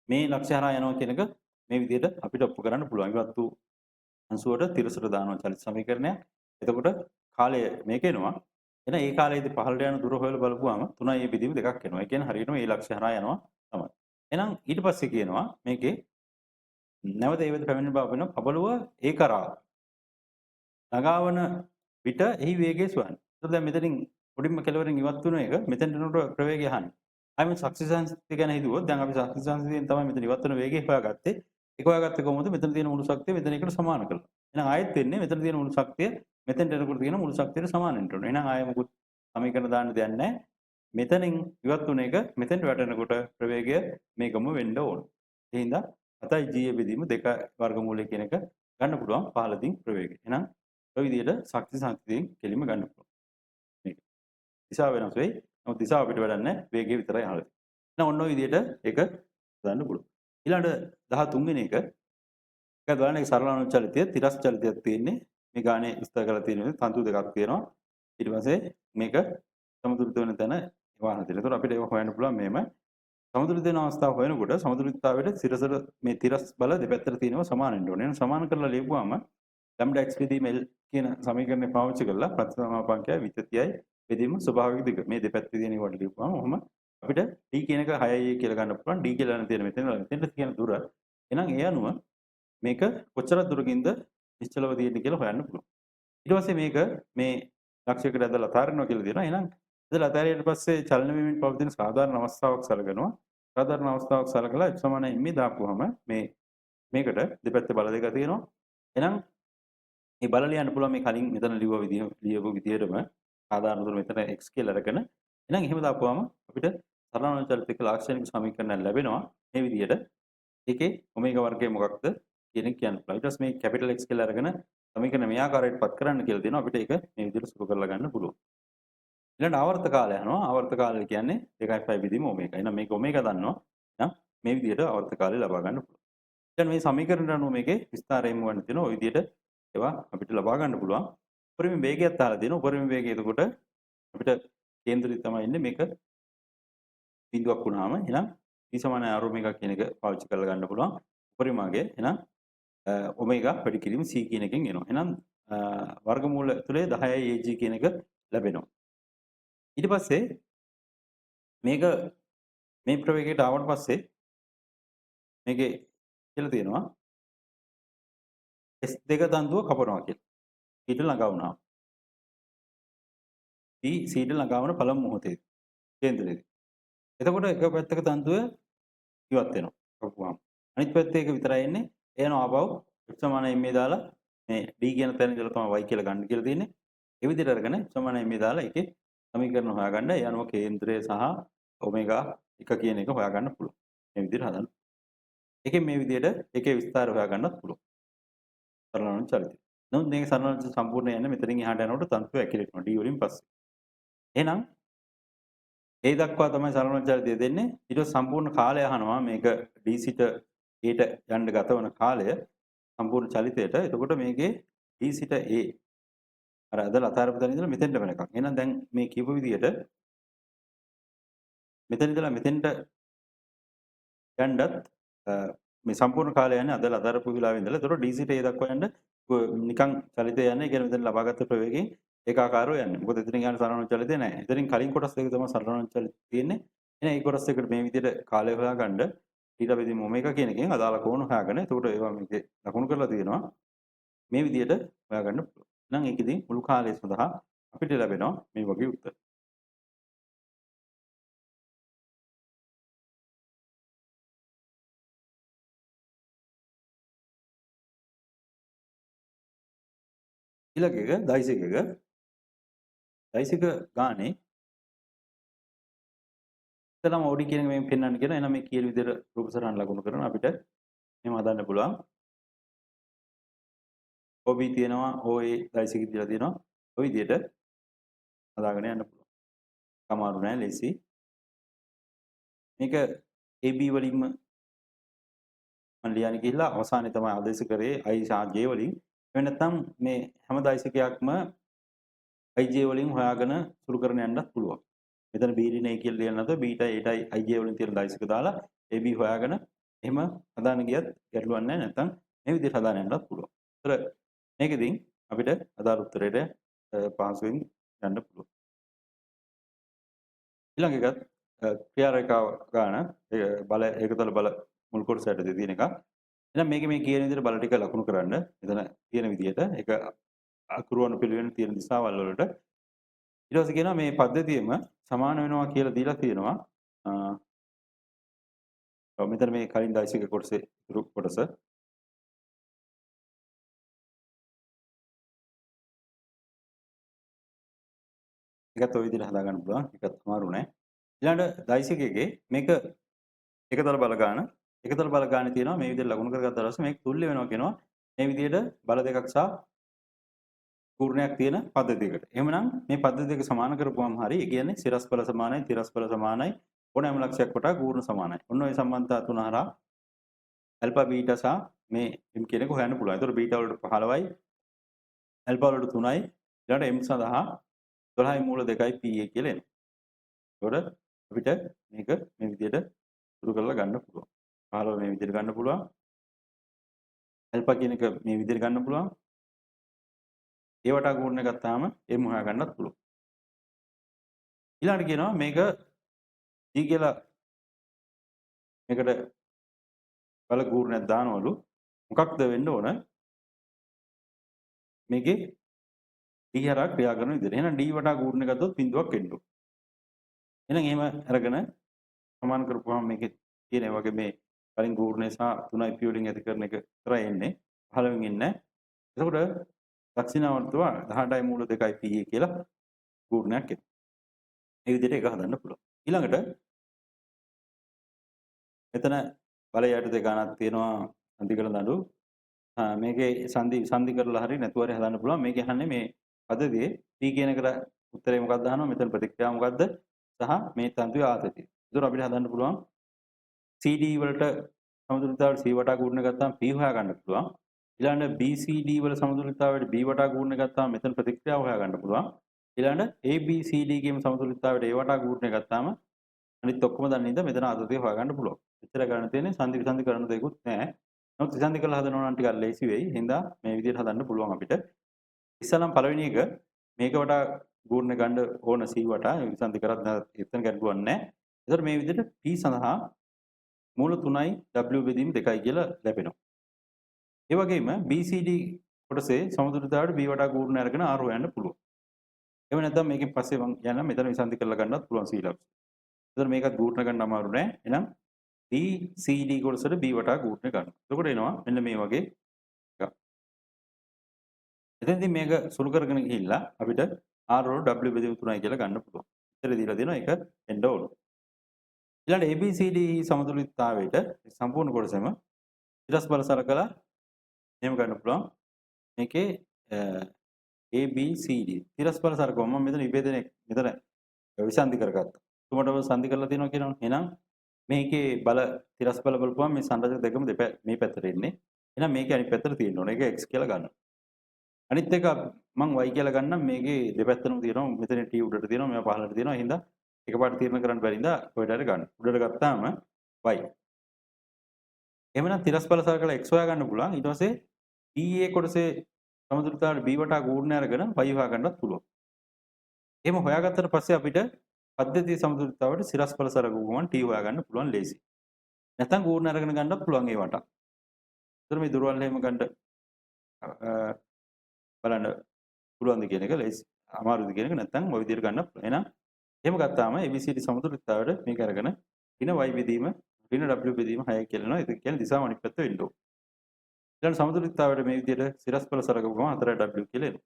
මේ ලක්ෂ්‍ය හරහා යනවා කියන එක මේ විදිහට අපිට ඔප්පු කරන්න පුළුවන්. ඉවත් වූ අංශුවට තිරසට දානවා චලිත සමීකරණයක්. එතකොට කාලය මේක එනවා. එහෙනම් ඒ කාලයේදී පහළට යන දුර හොයලා බලපුවාම 3යි ඒ බෙදීම 2ක් එනවා. ඒ කියන්නේ හරියටම මේ ලක්ෂ්‍ය හරහා යනවා තමයි. එහෙනම් ඊට පස්සේ කියනවා මේකේ නැවත ඒ වෙත පැමිණෙන බව වෙනවා. පබළුව ඒ කරා ළඟාවන විට එහි වේගය සොයන්න. එතකොට දැන් මෙතනින් පොඩිම කෙළවරින් ඉවත් වෙන එක මෙතෙන්ට එනකොට ප්‍රවේගය අහන්නේ. ආයෙ මේ ශක්ති සංස්ථිතිය ගැන හිතුවොත් දැන් අපි ශක්ති සංස්ථිතියෙන් තමයි මෙතන ඉවත් වෙන වේගය හොයාගත්තේ. ඒක හොයාගත්තේ කොහොමද? මෙතන තියෙන මුළු ශක්තිය මෙතන එකට සමාන කරලා. එහෙනම් ආයෙත් වෙන්නේ මෙතන තියෙන මුළු ශක්තිය මෙතෙන්ට එනකොට තියෙන මුළු ශක්තියට සමාන වෙන්න ඕනේ. එහෙනම් ආයෙ මොකුත් සමීකරණ දාන්න දෙයක් නැහැ. මෙතනින් ඉවත් වුණ එක මෙතෙන්ට වැටෙනකොට ප්‍රවේගය මේකම වෙන්න ඕන. ඒ හින්දා 7යි G බෙදීම 2 වර්ගමූලය කියන එක ගන්න පුළුවන් පහළකින් ප්‍රවේගය. එහෙනම් ඔය විදිහට ශක්ති සංස්ථිතියෙන් කෙලින්ම ගන්න පුළුවන්. මේක. දිශාව වෙනස් වෙයි. නමුත් දිශාව අපිට වැඩක් නැහැ. වේගය විතරයි අහලා තියෙන්නේ. එහෙනම් ඔන්න ඔය විදිහට ඒක හදන්න පුළුවන්. ඊළඟට 13 වෙනි එක. ඒක බලන්න ඒක සරල අනුචලිතය, තිරස් චලිතයක් තියෙන්නේ. මේ ගානේ විස්තර කරලා තියෙන විදිහට තන්තු දෙකක් තියෙනවා. ඊට පස්සේ මේක සමතුලිත වෙන තැන ඒවා අහලා තියෙනවා. ඒතකොට අපිට ඒක හොයන්න පුළුවන් මෙහෙම. සමතුලිත වෙන අවස්ථාව හොයනකොට සමතුලිතතාවයට සිරසට මේ තිරස් බල දෙපැත්තට තියෙනවා සමාන වෙන්න ඕනේ. එහෙනම් සමාන කරලා ලියපුවාම ලැම්ඩා x බෙදීම L කියන සමීකරණය පාවිච්චි කරලා ප්‍රතිසමාපංකය විතතියයි බෙදීම ස්වභාවික දිග මේ දෙපැත්තේ තියෙන ඒවාට ලියපුවාම ඔහොම අපිට D කියන එක 6යි කියලා ගන්න පුළුවන්. D කියලා ගන්න තියෙන මෙතන මෙතෙන්ට තියෙන දුර. එහෙනම් ඒ අනුව මේක කොච්චර දුරකින්ද නිශ්චලව තියෙන්නේ කියලා හොයන්න පුළුවන්. ඊට පස්සේ මේක මේ ලක්ෂයකට ඇදලා අතාරිනවා කියලා දෙනවා. එහෙනම් ඇදලා අතාරියට පස්සේ චලන වෙමින් පවතින සාධාරණ අවස්ථාවක් සලකනවා. සාධාරණ අවස්ථාවක් සලකලා F සමානයි ma දාපුවාම මේකට දෙපැත්තේ බල දෙක තියෙනවා. එහෙනම් මේ බල ලියන්න පුළුවන් මේ කලින් මෙතන ලියපු විදිහටම සාධාරණ දුර මෙතන x කියලා අරගෙන එහෙනම් එහෙම දාපුවාම අපිට සරල චලිත එක්ක ලාක්ෂණික සමීකරණයක් ලැබෙනවා. මේ විදිහට ඒකේ ඔමේගා වර්ගය මොකක්ද කියන එක කියන්න පුළුවන්. ඊට පස්සේ මේ කැපිටල් X කියලා අරගෙන සමීකරණ මේ ආකාරයට පත් කරන්න කියලා දෙනවා. අපිට ඒක මේ විදිහට සුළු කරලා ගන්න පුළුවන්. ඊළඟ ආවර්ත කාලය යනවා. ආවර්ත කාලය කියන්නේ 2.5 බෙදීම ඔමේගා. එහෙනම් මේක ඔමේගා දන්නවා. එහෙනම් මේ විදිහට ආවර්ත කාලය ලබා ගන්න පුළුවන්. දැන් මේ සමීකරණ අනුව මේකේ විස්තරයෙන් වන්න තියෙනවා. ඔය විදිහට ඒවා අපිට ලබා ගන්න පුළුවන්. උපරිම වේගයත් අහලා දෙනවා. උපරිම වේගය එතකොට අපිට කේන්ද්‍රය තමයි ඉන්නේ. මේක බිඳුවක් වුණාම එහෙනම් v සමානයි r omega කියන එක පාවිච්චි කරලා ගන්න පුළුවන්. උපරිම අගය එහෙනම් ඔමේගා වැඩි කිරීම c කියන එකෙන් එනවා. එහෙනම් වර්ගමූල තුලේ 10යි ag කියන එක ලැබෙනවා. ඊට පස්සේ මේක මේ ප්‍රවේගයට ආවට පස්සේ මේකේ කියලා තියෙනවා S2 තන්තුව කපනවා කියලා. ඊට ළඟා වුණාම C ට ළඟා වන පළමු මොහොතේ කේන්ද්‍රයේදී. එතකොට එක පැත්තක තන්තුව ඉවත් වෙනවා කපුවාම. අනිත් පැත්තේ එක විතරයි එන්නේ. ඒ යනවා ආපහු F සමානයි ma දාලා මේ D කියන තැන ඉඳලා තමයි y කියලා ගන්න කියලා තියෙන්නේ. ඒ විදිහට අරගෙන F සමානයි ma දාලා ඒකේ සමීකරණ හොයාගන්න. ඒ අනුව කේන්ද්‍රය සහ ඔමේගා 1 කියන එක හොයාගන්න පුළුවන්. මේ විදිහට හදන්න. ඒකෙන් මේ විදිහට ඒකේ විස්තර හොයාගන්නත් පුළුවන්. සරලන චලිතය. නමුත් මේක සරලන සම්පූර්ණ යන්නේ මෙතනින් එහාට යනකොට තන්තුව ඇකිලෙනවා D වලින් පස්සේ. එහෙනම් ඒ දක්වා තමයි සරලන චලිතය දෙන්නේ. ඊට පස්සේ සම්පූර්ණ කාලය අහනවා මේක D සිට A ට යන්න ගත වන කාලය සම්පූර්ණ චලිතයට. එතකොට මේකේ D සිට A අර ඇදලා අතාරපු තැන ඉඳලා මෙතෙන්ට වෙනකන්. එහෙනම් දැන් මේ කියපු විදිහට මෙතන ඉඳලා මෙතෙන්ට යන්නත් මේ සම්පූර්ණ කාලය යන්නේ අදලා අතාරපු වෙලාවෙ ඉඳලා. එතකොට D සිට A දක්වා යන්න නිකන් චලිතය යන්නේ. ඒ කියන්නේ මෙතන ලබාගත් ප්‍රවේගයෙන් ඒකාකාරව යන්නේ. මොකද එතනින් යන සරලන චලිතය නෑ. එතනින් කලින් කොටස් දෙක තමයි සරලන චලිතය තියෙන්නේ. එහෙනම් ඒ කොටස් දෙකට මේ විදිහට කාලය හොයාගන්න ඊට බෙදීම ඔමේගා කියන එකෙන් අදාළ කෝණ හොයාගෙන එතකොට ඒවා මේකේ ලකුණු කරලා තියෙනවා. මේ විදිහට හොයාගන්න පුළුවන්. එහෙනම් ඒකෙදී මුළු කාලය සඳහා අපිට ලැබෙනවා මේ වගේ උත්තර. ඊළඟ එක දෛසික එක. දෛසික ගානේ ඉතලම ඔඩි කියන එක මේ පෙන්වන්න කියන. එහෙනම් මේ කියන විදිහට රූප සටහන් ලකුණු කරන අපිට මෙහෙම හදන්න පුළුවන්. OB තියෙනවා, OA දෛසික දීලා තියෙනවා. ඔය විදිහට හදාගෙන යන්න පුළුවන්. අමාරු නෑ, ලේසි. මේක AB වලින්ම මම ලියන්න ගිහිල්ලා අවසානයේ තමයි ආදේශ කරේ I සහ J වලින්. එහෙම නැත්නම් මේ හැම දෛසිකයක්ම IJ වලින් හොයාගෙන සුළු කරන යන්නත් පුළුවන්. මෙතන B ඍණ A කියලා ලියන්න නැතුව B tie A tie IJ වලින් තියෙන දෛසික දාලා AB හොයාගෙන එහෙම හදාන්න ගියත් ගැටලුවක් නැහැ. නැත්නම් මේ විදිහට හදාන්න යන්නත් පුළුවන්. ඒතර මේකෙදින් අපිට අදාළ උත්තරයට පහසුවෙන් යන්න පුළුවන්. ඊළඟ එකත් ක්‍රියා රේඛාව ගාන බල ඒකතල බල මුල් කොටස යටතේ තියෙන එක. එහෙනම් මේකේ මේ කියන විදිහට බල ටික ලකුණු කරන්න. මෙතන තියෙන විදිහට ඒක අකුරු අනුපිළිවෙලින් තියෙන දිශාවල් වලට. ඊට පස්සේ කියනවා මේ පද්ධතියම සමාන වෙනවා කියලා දීලා තියෙනවා. ඔව් මෙතන මේ කලින් දෛසික කොටසේ ඉතුරු කොටස. ඒකත් ඔය විදිහට හදා ගන්න පුළුවන්. ඒකත් අමාරු නෑ. ඊළඟ දෛසික එකේ මේක එකතල බල ගාන එකතල බල ගානේ තියෙනවා මේ විදිහට ලකුණු කරගත්තාට පස්සේ මේක තුල්‍ය වෙනවා කියනවා. මේ විදිහට බල දෙකක් සහ පූර්ණයක් තියෙන පද්ධතියකට. එහෙමනම් මේ පද්ධති දෙක සමාන කරපුවම හරි. ඒ කියන්නේ සිරස් බල සමානයි, තිරස් බල සමානයි, ඕනෑම ලක්ෂයක් වටා පූර්ණ සමානයි. ඔන්න ඔය සම්බන්ධතා තුන හරහා ඇල්ෆා බීටා සහ මේ m කියන එක හොයන්න පුළුවන්. ඒතකොට බීටා වලට 15යි, ඇල්ෆා වලට 3යි, ඊළඟට m සඳහා 12.2යි PA කියලා එනවා. ඒතකොට අපිට මේක මේ විදිහට සුළු කරලා ගන්න පුළුවන්. 15 මේ විදිහට ගන්න පුළුවන්. ඇල්ෆා කියන එක මේ විදිහට ගන්න පුළුවන්. ඒ වටා කූර්ණ ගත්තාම m හොයා ගන්නත් පුළුවන්. ඊළඟට කියනවා මේක G කියලා මේකට බල කූර්ණයක් දානවලු. මොකක්ද වෙන්න ඕන? මේකේ D හරහා ක්‍රියා කරන විදිහට. එහෙනම් D වටා ගූර්ණය ගත්තොත් බිඳුවක් එන්න ඕන. එහෙනම් එහෙම අරගෙන සමාන කරපුවාම මේකේ තියෙන ඒ වගේ මේ කලින් ගූර්ණය සහ 3යි P වලින් ඇති කරන එක විතරයි එන්නේ. 15 එන්නේ නැහැ. එතකොට දක්ෂිණාවර්තව 18යි මූල 2යි PA කියලා ගූර්ණයක් එනවා. මේ විදිහට ඒක හදන්න පුළුවන්. ඊළඟට මෙතන බලය යටතේ ගානක් තියෙනවා සන්ධි කරන දඬු. මේකේ සන්ධි සන්ධි කරලා හරි නැතුව හරි හදන්න පුළුවන්. මේකේ අහන්නේ මේ පද්ධතියේ P කියන එකට උත්තරේ මොකක්ද අහනවා. මෙතන ප්‍රතික්‍රියාව මොකක්ද සහ මේ තන්තුවේ ආතතිය. ඒතර අපිට හදන්න පුළුවන් CD වලට සමතුලිතතාවයට C වටා ගූර්ණ ගත්තාම P හොයා ගන්න පුළුවන්. ඊළඟට BCD වල සමතුලිතතාවයට B වටා ගූර්ණ ගත්තාම මෙතන ප්‍රතික්‍රියාව හොයා ගන්න පුළුවන්. ඊළඟට ABCD කියම සමතුලිතතාවයට A වටා ගූර්ණ ගත්තාම අනිත් ඔක්කොම දන්නේ ඉඳ මෙතන ආතතිය හොයා ගන්න පුළුවන්. එච්චර කරන්න තියෙන්නේ සන්ධි විසන්ධි කරන්න දෙයක්වත් නෑ. නමුත් විසන්ධි කරලා හදනවා නම් ටිකක් ලේසි වෙයි. හින්දා මේ විදිහට හදන්න පුළුවන් අපිට. ඉස්සලම් පළවෙනි එක මේක වටා ගූර්ණ ගන්න ඕන C වටා විසන්ධි කරත් එතන ගැටලුවක් නෑ. ඒතර මේ විදිහට P සඳහා මූල 3යි W බෙදීම 2යි කියලා ලැබෙනවා. ඒ වගේම BCD කොටසේ සමතුලිතතාවයට B වටා ගූර්ණ අරගෙන R හොයන්න පුළුවන්. එහෙම නැත්නම් මේකෙන් පස්සේ මං යන මෙතන විසන්ධි කරලා ගන්නත් පුළුවන් C ලබ්ස්. ඒතර මේකත් ගූර්ණ ගන්න අමාරු නෑ. එහෙනම් BCD කොටසට B වටා ගූර්ණ ගන්න. එතකොට එනවා මෙන්න මේ වගේ එකක්. එතෙන්දී මේක සුළු කරගෙන ගිහිල්ලා අපිට R වල W බෙදීම 3යි කියලා ගන්න පුළුවන්. ඉතින් දීලා දෙනවා ඒක එන්න ඕන. ඊළඟට ABCD සමතුලිතතාවයට සම්පූර්ණ කොටසම තිරස් බල සලකලා එහෙම ගන්න පුළුවන්. මේකේ ABCD තිරස් බල සලකුවා මම මෙතන විභේදනය මෙතන විසන්ධි කරගත්තා. තුමටම සන්ධි කරලා තියෙනවා කියනවනේ. එහෙනම් මේකේ බල තිරස් බල බලපුවම මේ සංරචක දෙකම මේ පැත්තට එන්නේ. එහෙනම් මේකේ අනිත් පැත්තට තියෙන්න ඕන. ඒක x කියලා ගන්නවා. අනිත් එක මං y කියලා ගන්නම් මේකේ දෙපැත්තටම තියෙනවා. මෙතන t උඩට තියෙනවා, මේවා පහළට තියෙනවා. එහෙනම් එකපාරට තීරණ කරන්න බැරි හින්දා කොහෙට හරි ගන්න. උඩට ගත්තාම y. එහෙමනම් තිරස් බල සලකලා x හොයා ගන්න පුළුවන්. ඊට පස්සේ BA කොටසේ සමතුලිතතාවයට B වටා ගූර්ණය අරගෙන y හොයා ගන්නත් පුළුවන්. එහෙම හොයාගත්තට පස්සේ අපිට පද්ධතිය සමතුලිතතාවයට සිරස් බල සලකපු ගමන් t හොයා ගන්න පුළුවන් ලේසි. නැත්නම් ගූර්ණ අරගෙන ගන්නත් පුළුවන් ඒ වටා. ඒතර මේ දුරවල් එහෙම ගන්න බලන්න පුළුවන්ද කියන එක ලේසි. අමාරුද කියන එක නැත්නම් ඔය විදිහට ගන්න පුළුවන්. එහෙනම් එහෙම ගත්තාම ABCD සමතුලිතතාවයට මේක අරගෙන ඍණ y බෙදීම ඍණ w බෙදීම 6 කියලා එනවා. ඒක කියන්නේ දිශාව අනිත් පැත්ත වෙන්න ඕන. ඊළඟ සමතුලිතතාවයට මේ විදිහට සිරස් බල සලකපු ගමන් 4w කියලා එනවා.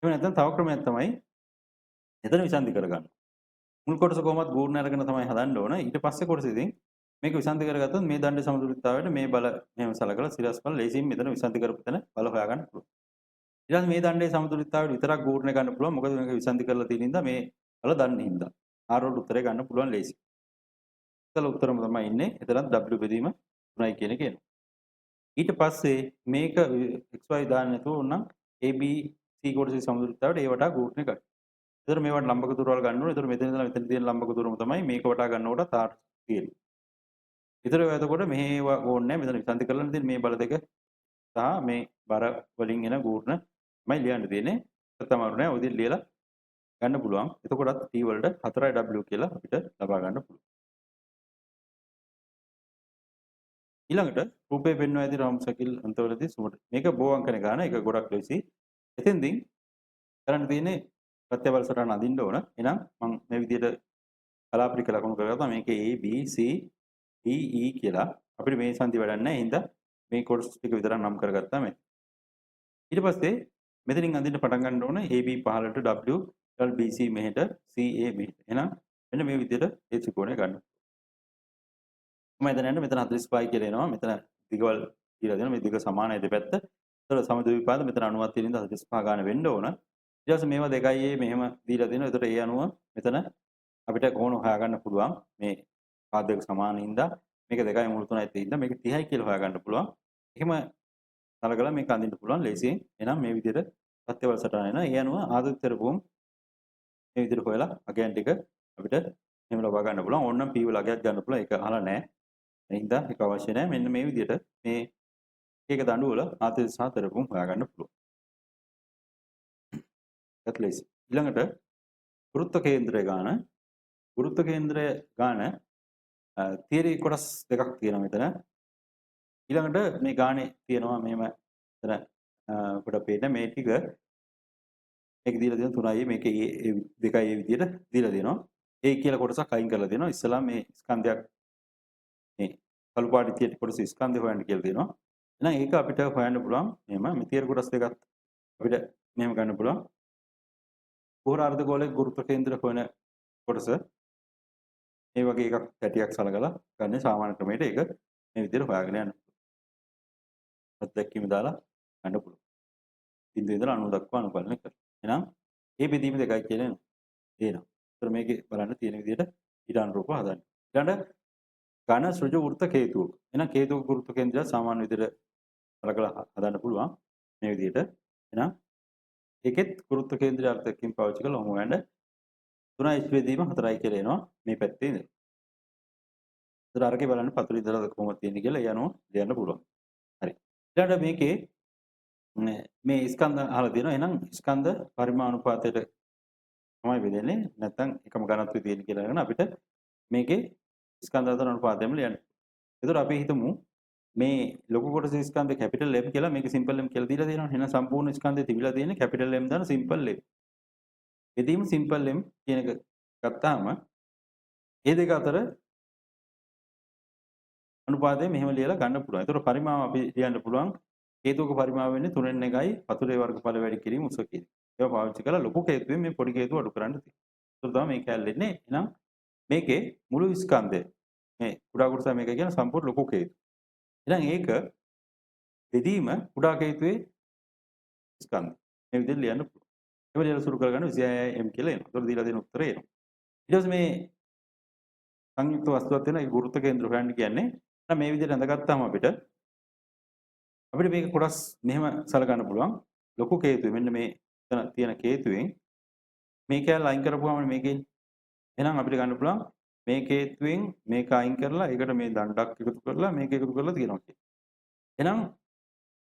එහෙම නැත්නම් තව ක්‍රමයක් තමයි එතන විසන්ධි කරගන්න. මුල් කොටස කොහොමත් ගූර්ණ අරගෙන තමයි හදන්න ඕන. ඊට පස්සේ කොටස ඉතින් මේක විසන්ධි කරගත්තොත් මේ දණ්ඩේ සමතුලිතතාවයට මේ බල මෙහෙම සලකලා සිරස් බල ලේසියෙන් මෙතන විසන්ධි කරපු තැන බල හොයාගන්න පුළුවන්. ඊට පස්සේ මේ දණ්ඩේ සමතුලිතතාවයට විතරක් ගූර්ණ ගන්න පුළුවන්. මොකද මේක විසන්ධි කරලා තියෙන හින්දා මේ බල දන්න හින්දා. R වලට උත්තරේ ගන්න පුළුවන් ලේසි. ඉතල උත්තරම තමයි ඉන්නේ. එතනත් W බෙදීම 3යි කියන එක එනවා. ඊට පස්සේ මේක XY දාන්න නැතුව ඕනනම් AB C කොටසේ සමතුලිතතාවයට ඒ වටා ගූර්ණ ගන්න. ඒතර මේවට ලම්බක දුරවල් ගන්න ඕනේ. ඒතර මෙතන ඉඳලා මෙතන තියෙන ලම්බක දුරම තමයි මේක වටා ගන්නකොට ආර තියෙන්නේ. ඒතර එතකොට මෙහෙව ඕනේ නැහැ. මෙතන විසන්ධි කරලා තියෙන මේ බල දෙක සහ මේ බර වලින් එන ගූර්ණ තමයි ලියන්න තියෙන්නේ. ඒත් අමාරු නෑ. ඔය විදිහට ලියලා ගන්න පුළුවන්. එතකොටත් T වලට 4W කියලා අපිට ලබා ගන්න පුළුවන්. ඊළඟට රූපේ පෙන්වා ඇති රවුම් සැකිල් අන්තවලදී සුමට. මේක බෝ අංකන ගාන. ඒක ගොඩක් ලේසි. එතෙන්දී කරන්න තියෙන්නේ ප්‍රත්‍යබල සටහන අඳින්න ඕන. එහෙනම් මම මේ විදිහට කලාපරික ලකුණු කරගත්තා. මේකේ A B C D E කියලා. අපිට මේ සංදි වැඩක් නැහැ. එහෙනම් මේ කොටස් ටික විතරක් නම් කරගත්තා මේ. ඊට පස්සේ මෙතනින් අඳින්න පටන් ගන්න ඕන AB පහළට W ඊට BC මෙහෙට CA මෙහෙට. එහෙනම් මෙන්න මේ විදිහට ඒ ත්‍රිකෝණය ගන්න. මම එතන යන්න මෙතන 45යි කියලා එනවා. මෙතන දිගවල් දීලා දෙනවා. මේ දිග සමානයි දෙපැත්ත. ඒතර සමද්විපාද මෙතන 90ක් තියෙන හින්දා 45 ගාන වෙන්න ඕන. ඊට පස්සේ මේවා දෙකයි ඒ මෙහෙම දීලා දෙනවා. ඒතර ඒ අනුව මෙතන අපිට කෝණ හොයාගන්න පුළුවන්. මේ පාද දෙක සමාන හින්දා මේක දෙකයි මූල තුනයි තියෙන හින්දා මේක 30යි කියලා හොයාගන්න පුළුවන්. එහෙම සලකලා මේක අඳින්න පුළුවන් ලේසියෙන්. එහෙනම් මේ විදිහට ප්‍රත්‍යබල සටහන එනවා. ඒ අනුව ආදත්තර භූම මේ විදිහට හොයලා අගයන් ටික අපිට එහෙම ලබා ගන්න පුළුවන්. ඕනනම් P වල අගයක් ගන්න පුළුවන්. ඒක අහලා නැහැ. ඒ හින්දා ඒක අවශ්‍ය නැහැ. මෙන්න මේ විදිහට මේ එක දඬු වල ආතති සහ තෙරපුම් හොයාගන්න පුළුවන්. ඒත් ලේසි. ඊළඟට ගුරුත්ව කේන්ද්‍රය ගාන. ගුරුත්ව කේන්ද්‍රය ගාන තියරි කොටස් දෙකක් තියෙනවා මෙතන. ඊළඟට මේ ගානේ තියෙනවා මෙහෙම එතන අපිට පේන මේ ටික මේක දීලා තියෙන 3යි මේක ඒ 2යි ඒ විදිහට දීලා දෙනවා. ඒ කියලා කොටසක් අයින් කරලා දෙනවා. ඉස්සලා මේ ස්කන්ධයක් මේ කළු පාට තියෙන කොටස ස්කන්ධය හොයන්න කියලා දෙනවා. එහෙනම් ඒක අපිට හොයන්න පුළුවන්. මෙහෙම මේ තියෙන කොටස් දෙකත් අපිට මෙහෙම ගන්න පුළුවන්. කුහර අර්ධ ගෝලයේ ගුරුත්ව කේන්ද්‍ර හොයන කොටස මේ වගේ එකක් පැටියක් සලකලා ගන්න සාමාන්‍ය ක්‍රමයට ඒක මේ විදිහට හොයාගෙන යන්න. අත්දැකීම දාලා ගන්න පුළුවන්. බිඳුව ඉඳලා 90 දක්වා අනුකලනය කරනවා. එහෙනම් ඒ බෙදීම දෙකයි කියලා එනවා. එනවා. ඒතර මේකේ බලන්න තියෙන විදිහට ඊට අනුරූපව හදන්න. ඊළඟ ඝන සෘජු වෘත්ත කේතුවක. එහෙනම් කේතුවක ගුරුත්ව කේන්ද්‍රය සාමාන්‍ය විදිහට සලකලා හදන්න පුළුවන් මේ විදිහට. එහෙනම් ඒකෙත් ගුරුත්ව කේන්ද්‍රය අර්ථයෙන් පාවිච්චි කරලා ඔහොම හොයන්න 3 h බෙදීම 4යි කියලා එනවා මේ පැත්තේ ඉඳලා. ඒතර අරකේ බලන්න පතුලේ ඉඳලා කොහොමද තියෙන්නේ කියලා ඒ අනුව ලියන්න පුළුවන්. හරි. ඊළඟට මේකේ මේ ස්කන්ධ අහලා තියෙනවා. එහෙනම් ස්කන්ධ පරිමාණුපාතයට තමයි බෙදෙන්නේ. නැත්නම් එකම ඝනත්වය තියෙන කියලා අරගෙන අපිට මේකේ ස්කන්ධ අතර අනුපාතයම ලියන්න. ඒතර අපි හිතමු මේ ලොකු කොටස ස්කන්ධ කැපිටල් M කියලා මේක සිම්පල් M කියලා දීලා තියෙනවා. එහෙනම් සම්පූර්ණ ස්කන්ධය තිබිලා තියෙන්නේ කැපිටල් M දාන සිම්පල් M. බෙදීම සිම්පල් M කියන එක ගත්තාම ඒ දෙක අතර අනුපාතය මෙහෙම ලියලා ගන්න පුළුවන්. ඒතර පරිමාව අපි ලියන්න පුළුවන්. හේතුක පරිමාව වෙන්නේ 3න් 1යි පතුලේ වර්ගඵල වැඩි කිරීම උස කියන. ඒවා පාවිච්චි කරලා ලොකු හේතුවෙන් මේ පොඩි හේතුව අඩු කරන්න තියෙනවා. ඒතර තමයි මේ කැලේ එන්නේ. එහෙනම් මේකේ මුළු ස්කන්ධය මේ කුඩා කොටස මේක කියන සම්පූර්ණ ලොකු හේතුව. එහෙනම් ඒක බෙදීම කුඩා හේතුවේ ස්කන්ධය. මේ විදිහට ලියන්න පුළුවන්. ඒක ලියලා සුරු කරගන්න 26 m කියලා එනවා. ඒතර දීලා දෙන උත්තරේ එනවා. ඊට පස්සේ මේ සංයුක්ත වස්තුවක් තියෙන ඒ ගුරුත්ව කේන්ද්‍ර හොයන්න කියන්නේ. එහෙනම් මේ විදිහට ඇඳගත්තාම අපිට අපිට මේක කොටස් මෙහෙම සලකන්න පුළුවන්. ලොකු කේතුවේ මෙන්න මේ එතන තියෙන කේතුවෙන් මේ කෑල්ල අයින් කරපුවාම මේකෙන් එහෙනම් අපිට ගන්න පුළුවන් මේ කේතුවෙන් මේක අයින් කරලා ඒකට මේ දණ්ඩක් එකතු කරලා මේක එකතු කරලා තියෙනවා කියලා. එහෙනම්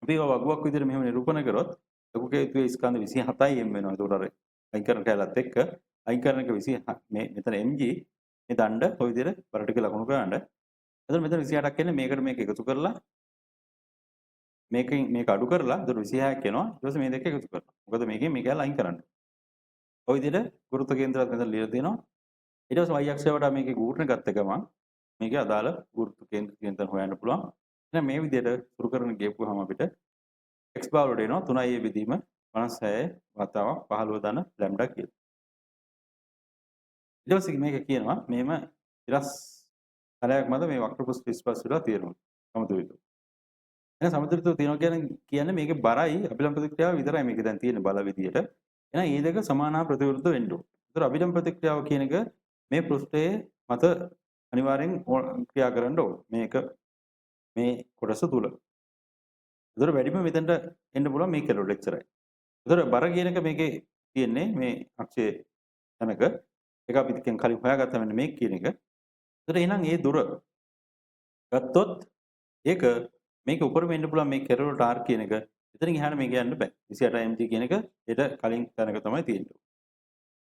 අපි ඒවා වගුවක් විදිහට මෙහෙම නිරූපණය කරොත් ලොකු කේතුවේ ස්කන්ධ 27යි m වෙනවා. ඒකට අර අයින් කරන කෑල්ලත් එක්ක අයින් කරන එක 20 මේ මෙතන mg මේ දණ්ඩ ඔය විදිහට බර ටික ලකුණු කරගන්න. එතකොට මෙතන 28ක් එන්නේ මේකට මේක එකතු කරලා මේකෙන් මේක අඩු කරලා එතකොට 26ක් එනවා. ඊට පස්සේ මේ දෙක එකතු කරනවා. මොකද මේකෙන් මේක අයින් කරන්න. ඔය විදිහට ගුරුත්ව කේන්ද්‍රات මෙතන ලියලා තියෙනවා. ඊට පස්සේ y අක්ෂය වටා මේකේ ගූර්ණ ගත්ත ගමන් මේකේ අදාළ ගුරුත්ව කේන්ද්‍ර තියෙන තැන හොයන්න පුළුවන්. එහෙනම් මේ විදිහට සුරු කරන ගියපුවාම අපිට x බාර වලට එනවා 3i බෙදීම 56 වතාවක් 15 ධන ලැම්ඩා කියලා. ඊට පස්සේ මේක කියනවා මෙහෙම තිරස් තලයක් මත මේ වක්‍ර පෘෂ්ඨ ස්පර්ශ වෙලා තියෙනවා සමතුලිතව. එහෙනම් සමතුලිතව තියෙනවා කියන්නේ මේකේ බරයි අභිලම්භ ප්‍රතික්‍රියාව විතරයි මේකේ දැන් තියෙන බල විදියට. එහෙනම් මේ දෙක සමාන හා ප්‍රතිවිරුද්ධ වෙන්න ඕන. ඒතර අභිලම්භ ප්‍රතික්‍රියාව කියන එක මේ පෘෂ්ඨයේ මත අනිවාර්යෙන් ක්‍රියා කරන්න ඕන. මේක මේ කොටස තුල. ඒතර වැඩිම මෙතනට එන්න පුළුවන් මේ කෙලවර එච්චරයි. ඒතර බර කියන එක මේකේ තියෙන්නේ මේ අක්ෂයේ තැනක. ඒක අපි කලින් හොයාගත්තා මෙන්න මේක කියන එක. ඒතර එහෙනම් ඒ දුර ගත්තොත් ඒක මේක උඩරම එන්න පුළුවන් මේ කෙරවලට R කියන එක. එතනින් එහාට මේක යන්න බෑ. 28 mg කියන එක ඊට කලින් තැනක තමයි තියෙන්නේ.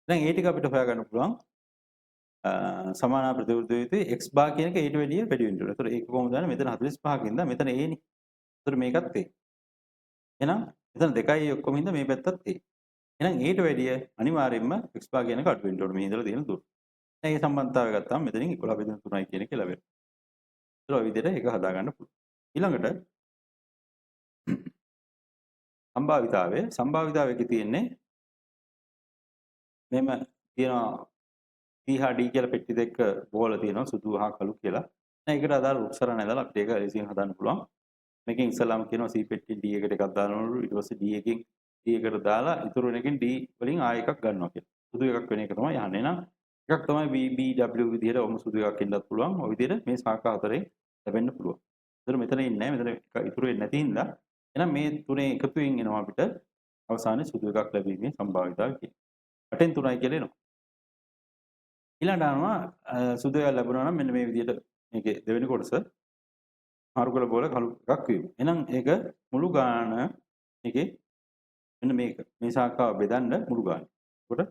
දැන් ඒ ටික අපිට හොයාගන්න පුළුවන්. සමාන ප්‍රතිවිරුද්ධ යුතුයි x බාර් කියන එක ඊට වැඩිය වැඩි වෙන්න ඕනේ. ඒතර ඒක කොහොමද දන්නේ? මෙතන 45ක ඉඳන් මෙතන a නේ. ඒතර මේකත් a. එහෙනම් මෙතන 2යි ඔක්කොම හින්දා මේ පැත්තත් a. එහෙනම් ඊට වැඩිය අනිවාර්යයෙන්ම x බාර් කියන එක අඩු වෙන්න ඕනේ මේ ඉඳලා තියෙන දුර. දැන් මේ සම්බන්ධතාවය ගත්තාම මෙතනින් 11 බෙදෙන 3යි කියන එක ලැබෙනවා. ඒතර ඔය විදිහට ඒක හදාගන්න පුළුවන්. ඊළඟට සම්භාවිතාවය සම්භාවිතාවයකේ තියෙන්නේ මෙහෙම තියෙනවා C හා D කියලා පෙට්ටි දෙක බෝල තියෙනවා සුදු හා කළු කියලා. දැන් ඒකට අදාළ උත්සරණ ඇදලා අපිට ඒක ලේසියෙන් හදන්න පුළුවන්. මේකෙන් ඉස්සලාම කියනවා C පෙට්ටියෙන් D එකට එකක් දානවලු ඊට පස්සේ D එකෙන් D එකට දාලා ඉතුරු වෙන එකෙන් D වලින් ආයෙ එකක් ගන්නවා කියලා. සුදු එකක් වෙන එක තමයි අහන්නේ. එහෙනම් එකක් තමයි B B W විදිහට ඔහොම සුදු එකක් එන්නත් පුළුවන්. ඔය විදිහට මේ ශාඛා හතරෙන් ලැබෙන්න පුළුවන්. ඒතර මෙතන ඉන්නේ නැහැ. මෙතන එක ඉතුරු වෙන්නේ නැති හින්දා එහෙනම් මේ තුනේ එකතුවෙන් එනවා අපිට අවසානයේ සුදු එකක් ලැබීමේ සම්භාවිතාවය කියන්නේ. 8න් 3යි කියලා එනවා. ඊළඟට අහනවා සුදු එකක් ලැබුණා නම් මෙන්න මේ විදිහට මේකේ දෙවෙනි කොටස මාරු කළ බෝල කළු එකක් වීම. එහෙනම් ඒක මුළු ගාන මේකේ මෙන්න මේක මේ ශාඛාව බෙදන්න මුළු ගාන. එතකොට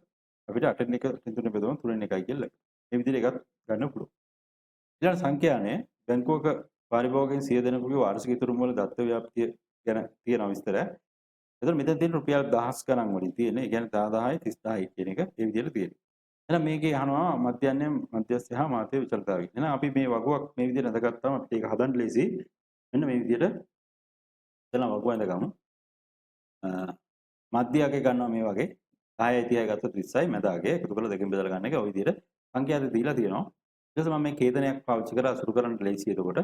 අපිට 8න් 1 3 බෙදුවම 3න් 1යි කියලා ලැබෙනවා. මේ විදිහට එකක් ගන්න පුළුවන්. ඊළඟ සංඛ්‍යානය බැංකුවක පාරිභෝගිකයන් 100 දෙනෙකුගේ වාර්ෂික ඉතුරුම් වල දත්ත ව්‍යාප්තිය ගැන තියෙන විස්තරය. එතකොට මෙතන තියෙන රුපියල් දහස් ගණන් වලින් තියෙන. ඒ කියන්නේ 10000යි 30000යි කියන එක ඒ විදිහට තියෙනවා. එහෙනම් මේකේ අහනවා මධ්‍යන්‍ය මධ්‍යස්ථ හා මාතෘ විචලතාවය. එහෙනම් අපි මේ වගුවක් මේ විදිහට ඇඳගත්තාම අපිට ඒක හදන්න ලේසි. මෙන්න මේ විදිහට ඉතලා වගුව ඇඳගමු. මධ්‍ය අගය ගන්නවා මේ වගේ 10යි 30යි ගත්තොත් 20යි මැද අගය එකතු කරලා දෙකෙන් බෙදලා ගන්න එක ඔය විදිහට සංඛ්‍යා දෙක දීලා තියෙනවා. ඊට පස්සේ මම මේ ඛේදනයක් පාවිච්චි කරලා අසුරු කරන්න ලේසි එතකොට.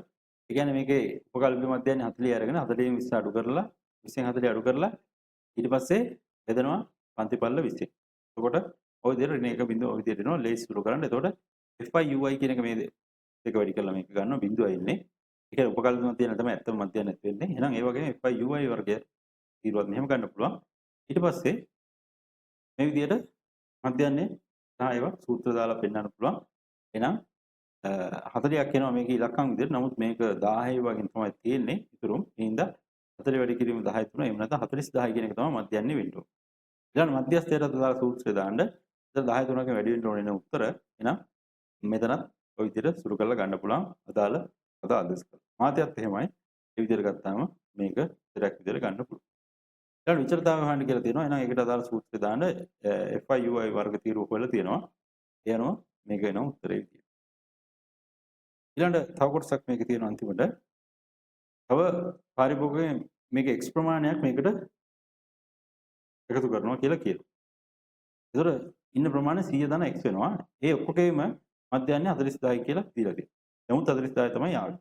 ඒ කියන්නේ මේකේ උපකල්පිත මධ්‍යන්‍ය 40 අරගෙන 40න් 20 අඩු කරලා 20න් 40 අඩු කරලා ඊට පස්සේ බෙදනවා පන්ති පල්ල 20. එතකොට ඔය විදිහට ඍණ එක බිඳුව ඔය විදිහට එනවා ලේසි සුරු කරන්න. එතකොට fi ui කියන එක මේ දෙක වැඩි කරලා මේක ගන්නවා බිඳුවයි ඉන්නේ. ඒ කියන්නේ උපකල්පිත මධ්‍යන්‍ය තමයි ඇත්තම මධ්‍යන්‍යත් වෙන්නේ. එහෙනම් ඒ වගේම fi ui වර්ගය තීරුවත් මෙහෙම ගන්න පුළුවන්. ඊට පස්සේ මේ විදිහට මධ්‍යන්‍ය සහ ඒවා සූත්‍ර දාලා පෙන්වන්න පුළුවන්. එහෙනම් 40ක් එනවා මේකේ ඉලක්කම් විදිහට. නමුත් මේක 10 වගේ තමයි තියෙන්නේ ඉතුරුම්. ඒ හින්දා 40 වැඩි කිරීම 10 3 එහෙම නැත්නම් 40 10 කියන එක තමයි මධ්‍යන්‍ය වෙන්න ඕනේ. ඊළඟ මධ්‍යස්ථයට අදාළ සූත්‍රය දාන්න. ඉතින් 10 3කින් වැඩි වෙන්න ඕනේ නේ උත්තර. එහෙනම් මෙතනත් ඔය විදිහට සුරු කරලා ගන්න පුළුවන් අදාළ අද ආදේශ කරලා. මාතයත් එහෙමයි. ඒ විදිහට ගත්තාම මේක ඉතරක් විදිහට ගන්න පුළුවන්. ඊළඟ විචලතාවය හොයන්න කියලා තියෙනවා. එහෙනම් ඒකට අදාළ සූත්‍රය දාන්න fi ui වර්ග තීරුව හොයලා තියෙනවා. ඒ අනුව මේක එනවා උත්තරේ විදියට. ඊළඟ තව කොටසක් මේකේ තියෙනවා අන්තිමට. තව පාරිභෝගිකයන් මේක x ප්‍රමාණයක් මේකට එකතු කරනවා කියලා කියනවා. ඒතර ඉන්න ප්‍රමාණය 100 ධන x වෙනවා. ඒ ඔක්කොගේම මධ්‍යන්‍ය 40000යි කියලා දීලා තියෙනවා. නමුත් 40000 තමයි ආවේ.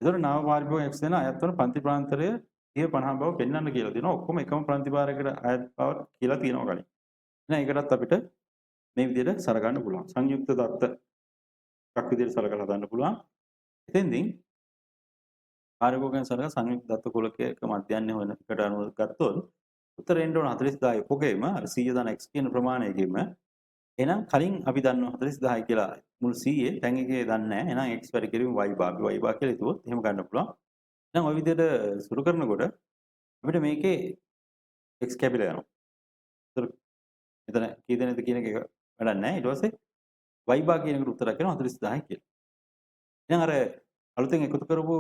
ඒතර නව පාරිභෝගික x වෙන අයත් වන පන්ති ප්‍රාන්තරය 50 බව පෙන්වන්න කියලා තියෙනවා. ඔක්කොම එකම පන්ති භාරයකට අයත් බව කියලා තියෙනවා කලින්. එහෙනම් ඒකටත් අපිට මේ විදිහට සලකන්න පුළුවන්. සංයුක්ත දත්ත එකක් විදිහට සලකලා හදන්න පුළුවන්. එතෙන්දී පාරිභෝගිකයන් සලකන සංයුක්ත දත්ත කුලකයක මධ්‍යන්‍ය හොයන එකට අනුව ගත්තොත් උත්තර එන්න ඕන 40000 ඔක්කොගේම අර 100 ධන x කියන ප්‍රමාණයකින්ම. එහෙනම් කලින් අපි දන්නවා 40000 කියලා මුල් 100 තැන් එකේ දන්නේ නැහැ. එහෙනම් x වැඩි කිරීම y බා අපි y බා කියලා හිතුවොත් එහෙම ගන්න පුළුවන්. එහෙනම් ඔය විදිහට සුරු කරනකොට අපිට මේකේ x කැපිලා යනවා. ඒතර මෙතන කී දෙනෙක්ද කියන එක වැඩක් නැහැ. ඊට පස්සේ y බා කියන එකට උත්තරයක් එනවා 40000 කියලා. එහෙනම් අර අලුතෙන් එකතු කරපු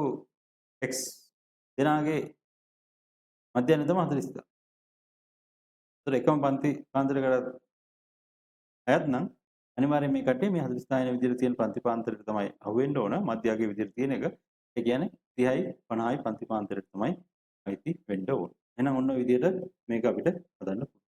x දෙනාගේ මධ්‍යන්‍ය තමයි 40000. ඒතර එකම පන්ති පාන්තරයකට අයත් නම් අනිවාර්යයෙන් මේ කට්ටිය මේ 40000 වෙන විදිහට තියෙන පන්ති පාන්තරයට තමයි අහුවෙන්න ඕන. මධ්‍යගේ විදිහට තියෙන එක. ඒ කියන්නේ 30යි 50යි පන්ති පාන්තරයට තමයි අයිති වෙන්න ඕන. එහෙනම් ඔන්න ඔය විදිහට මේක අපිට හදන්න පුළුවන්.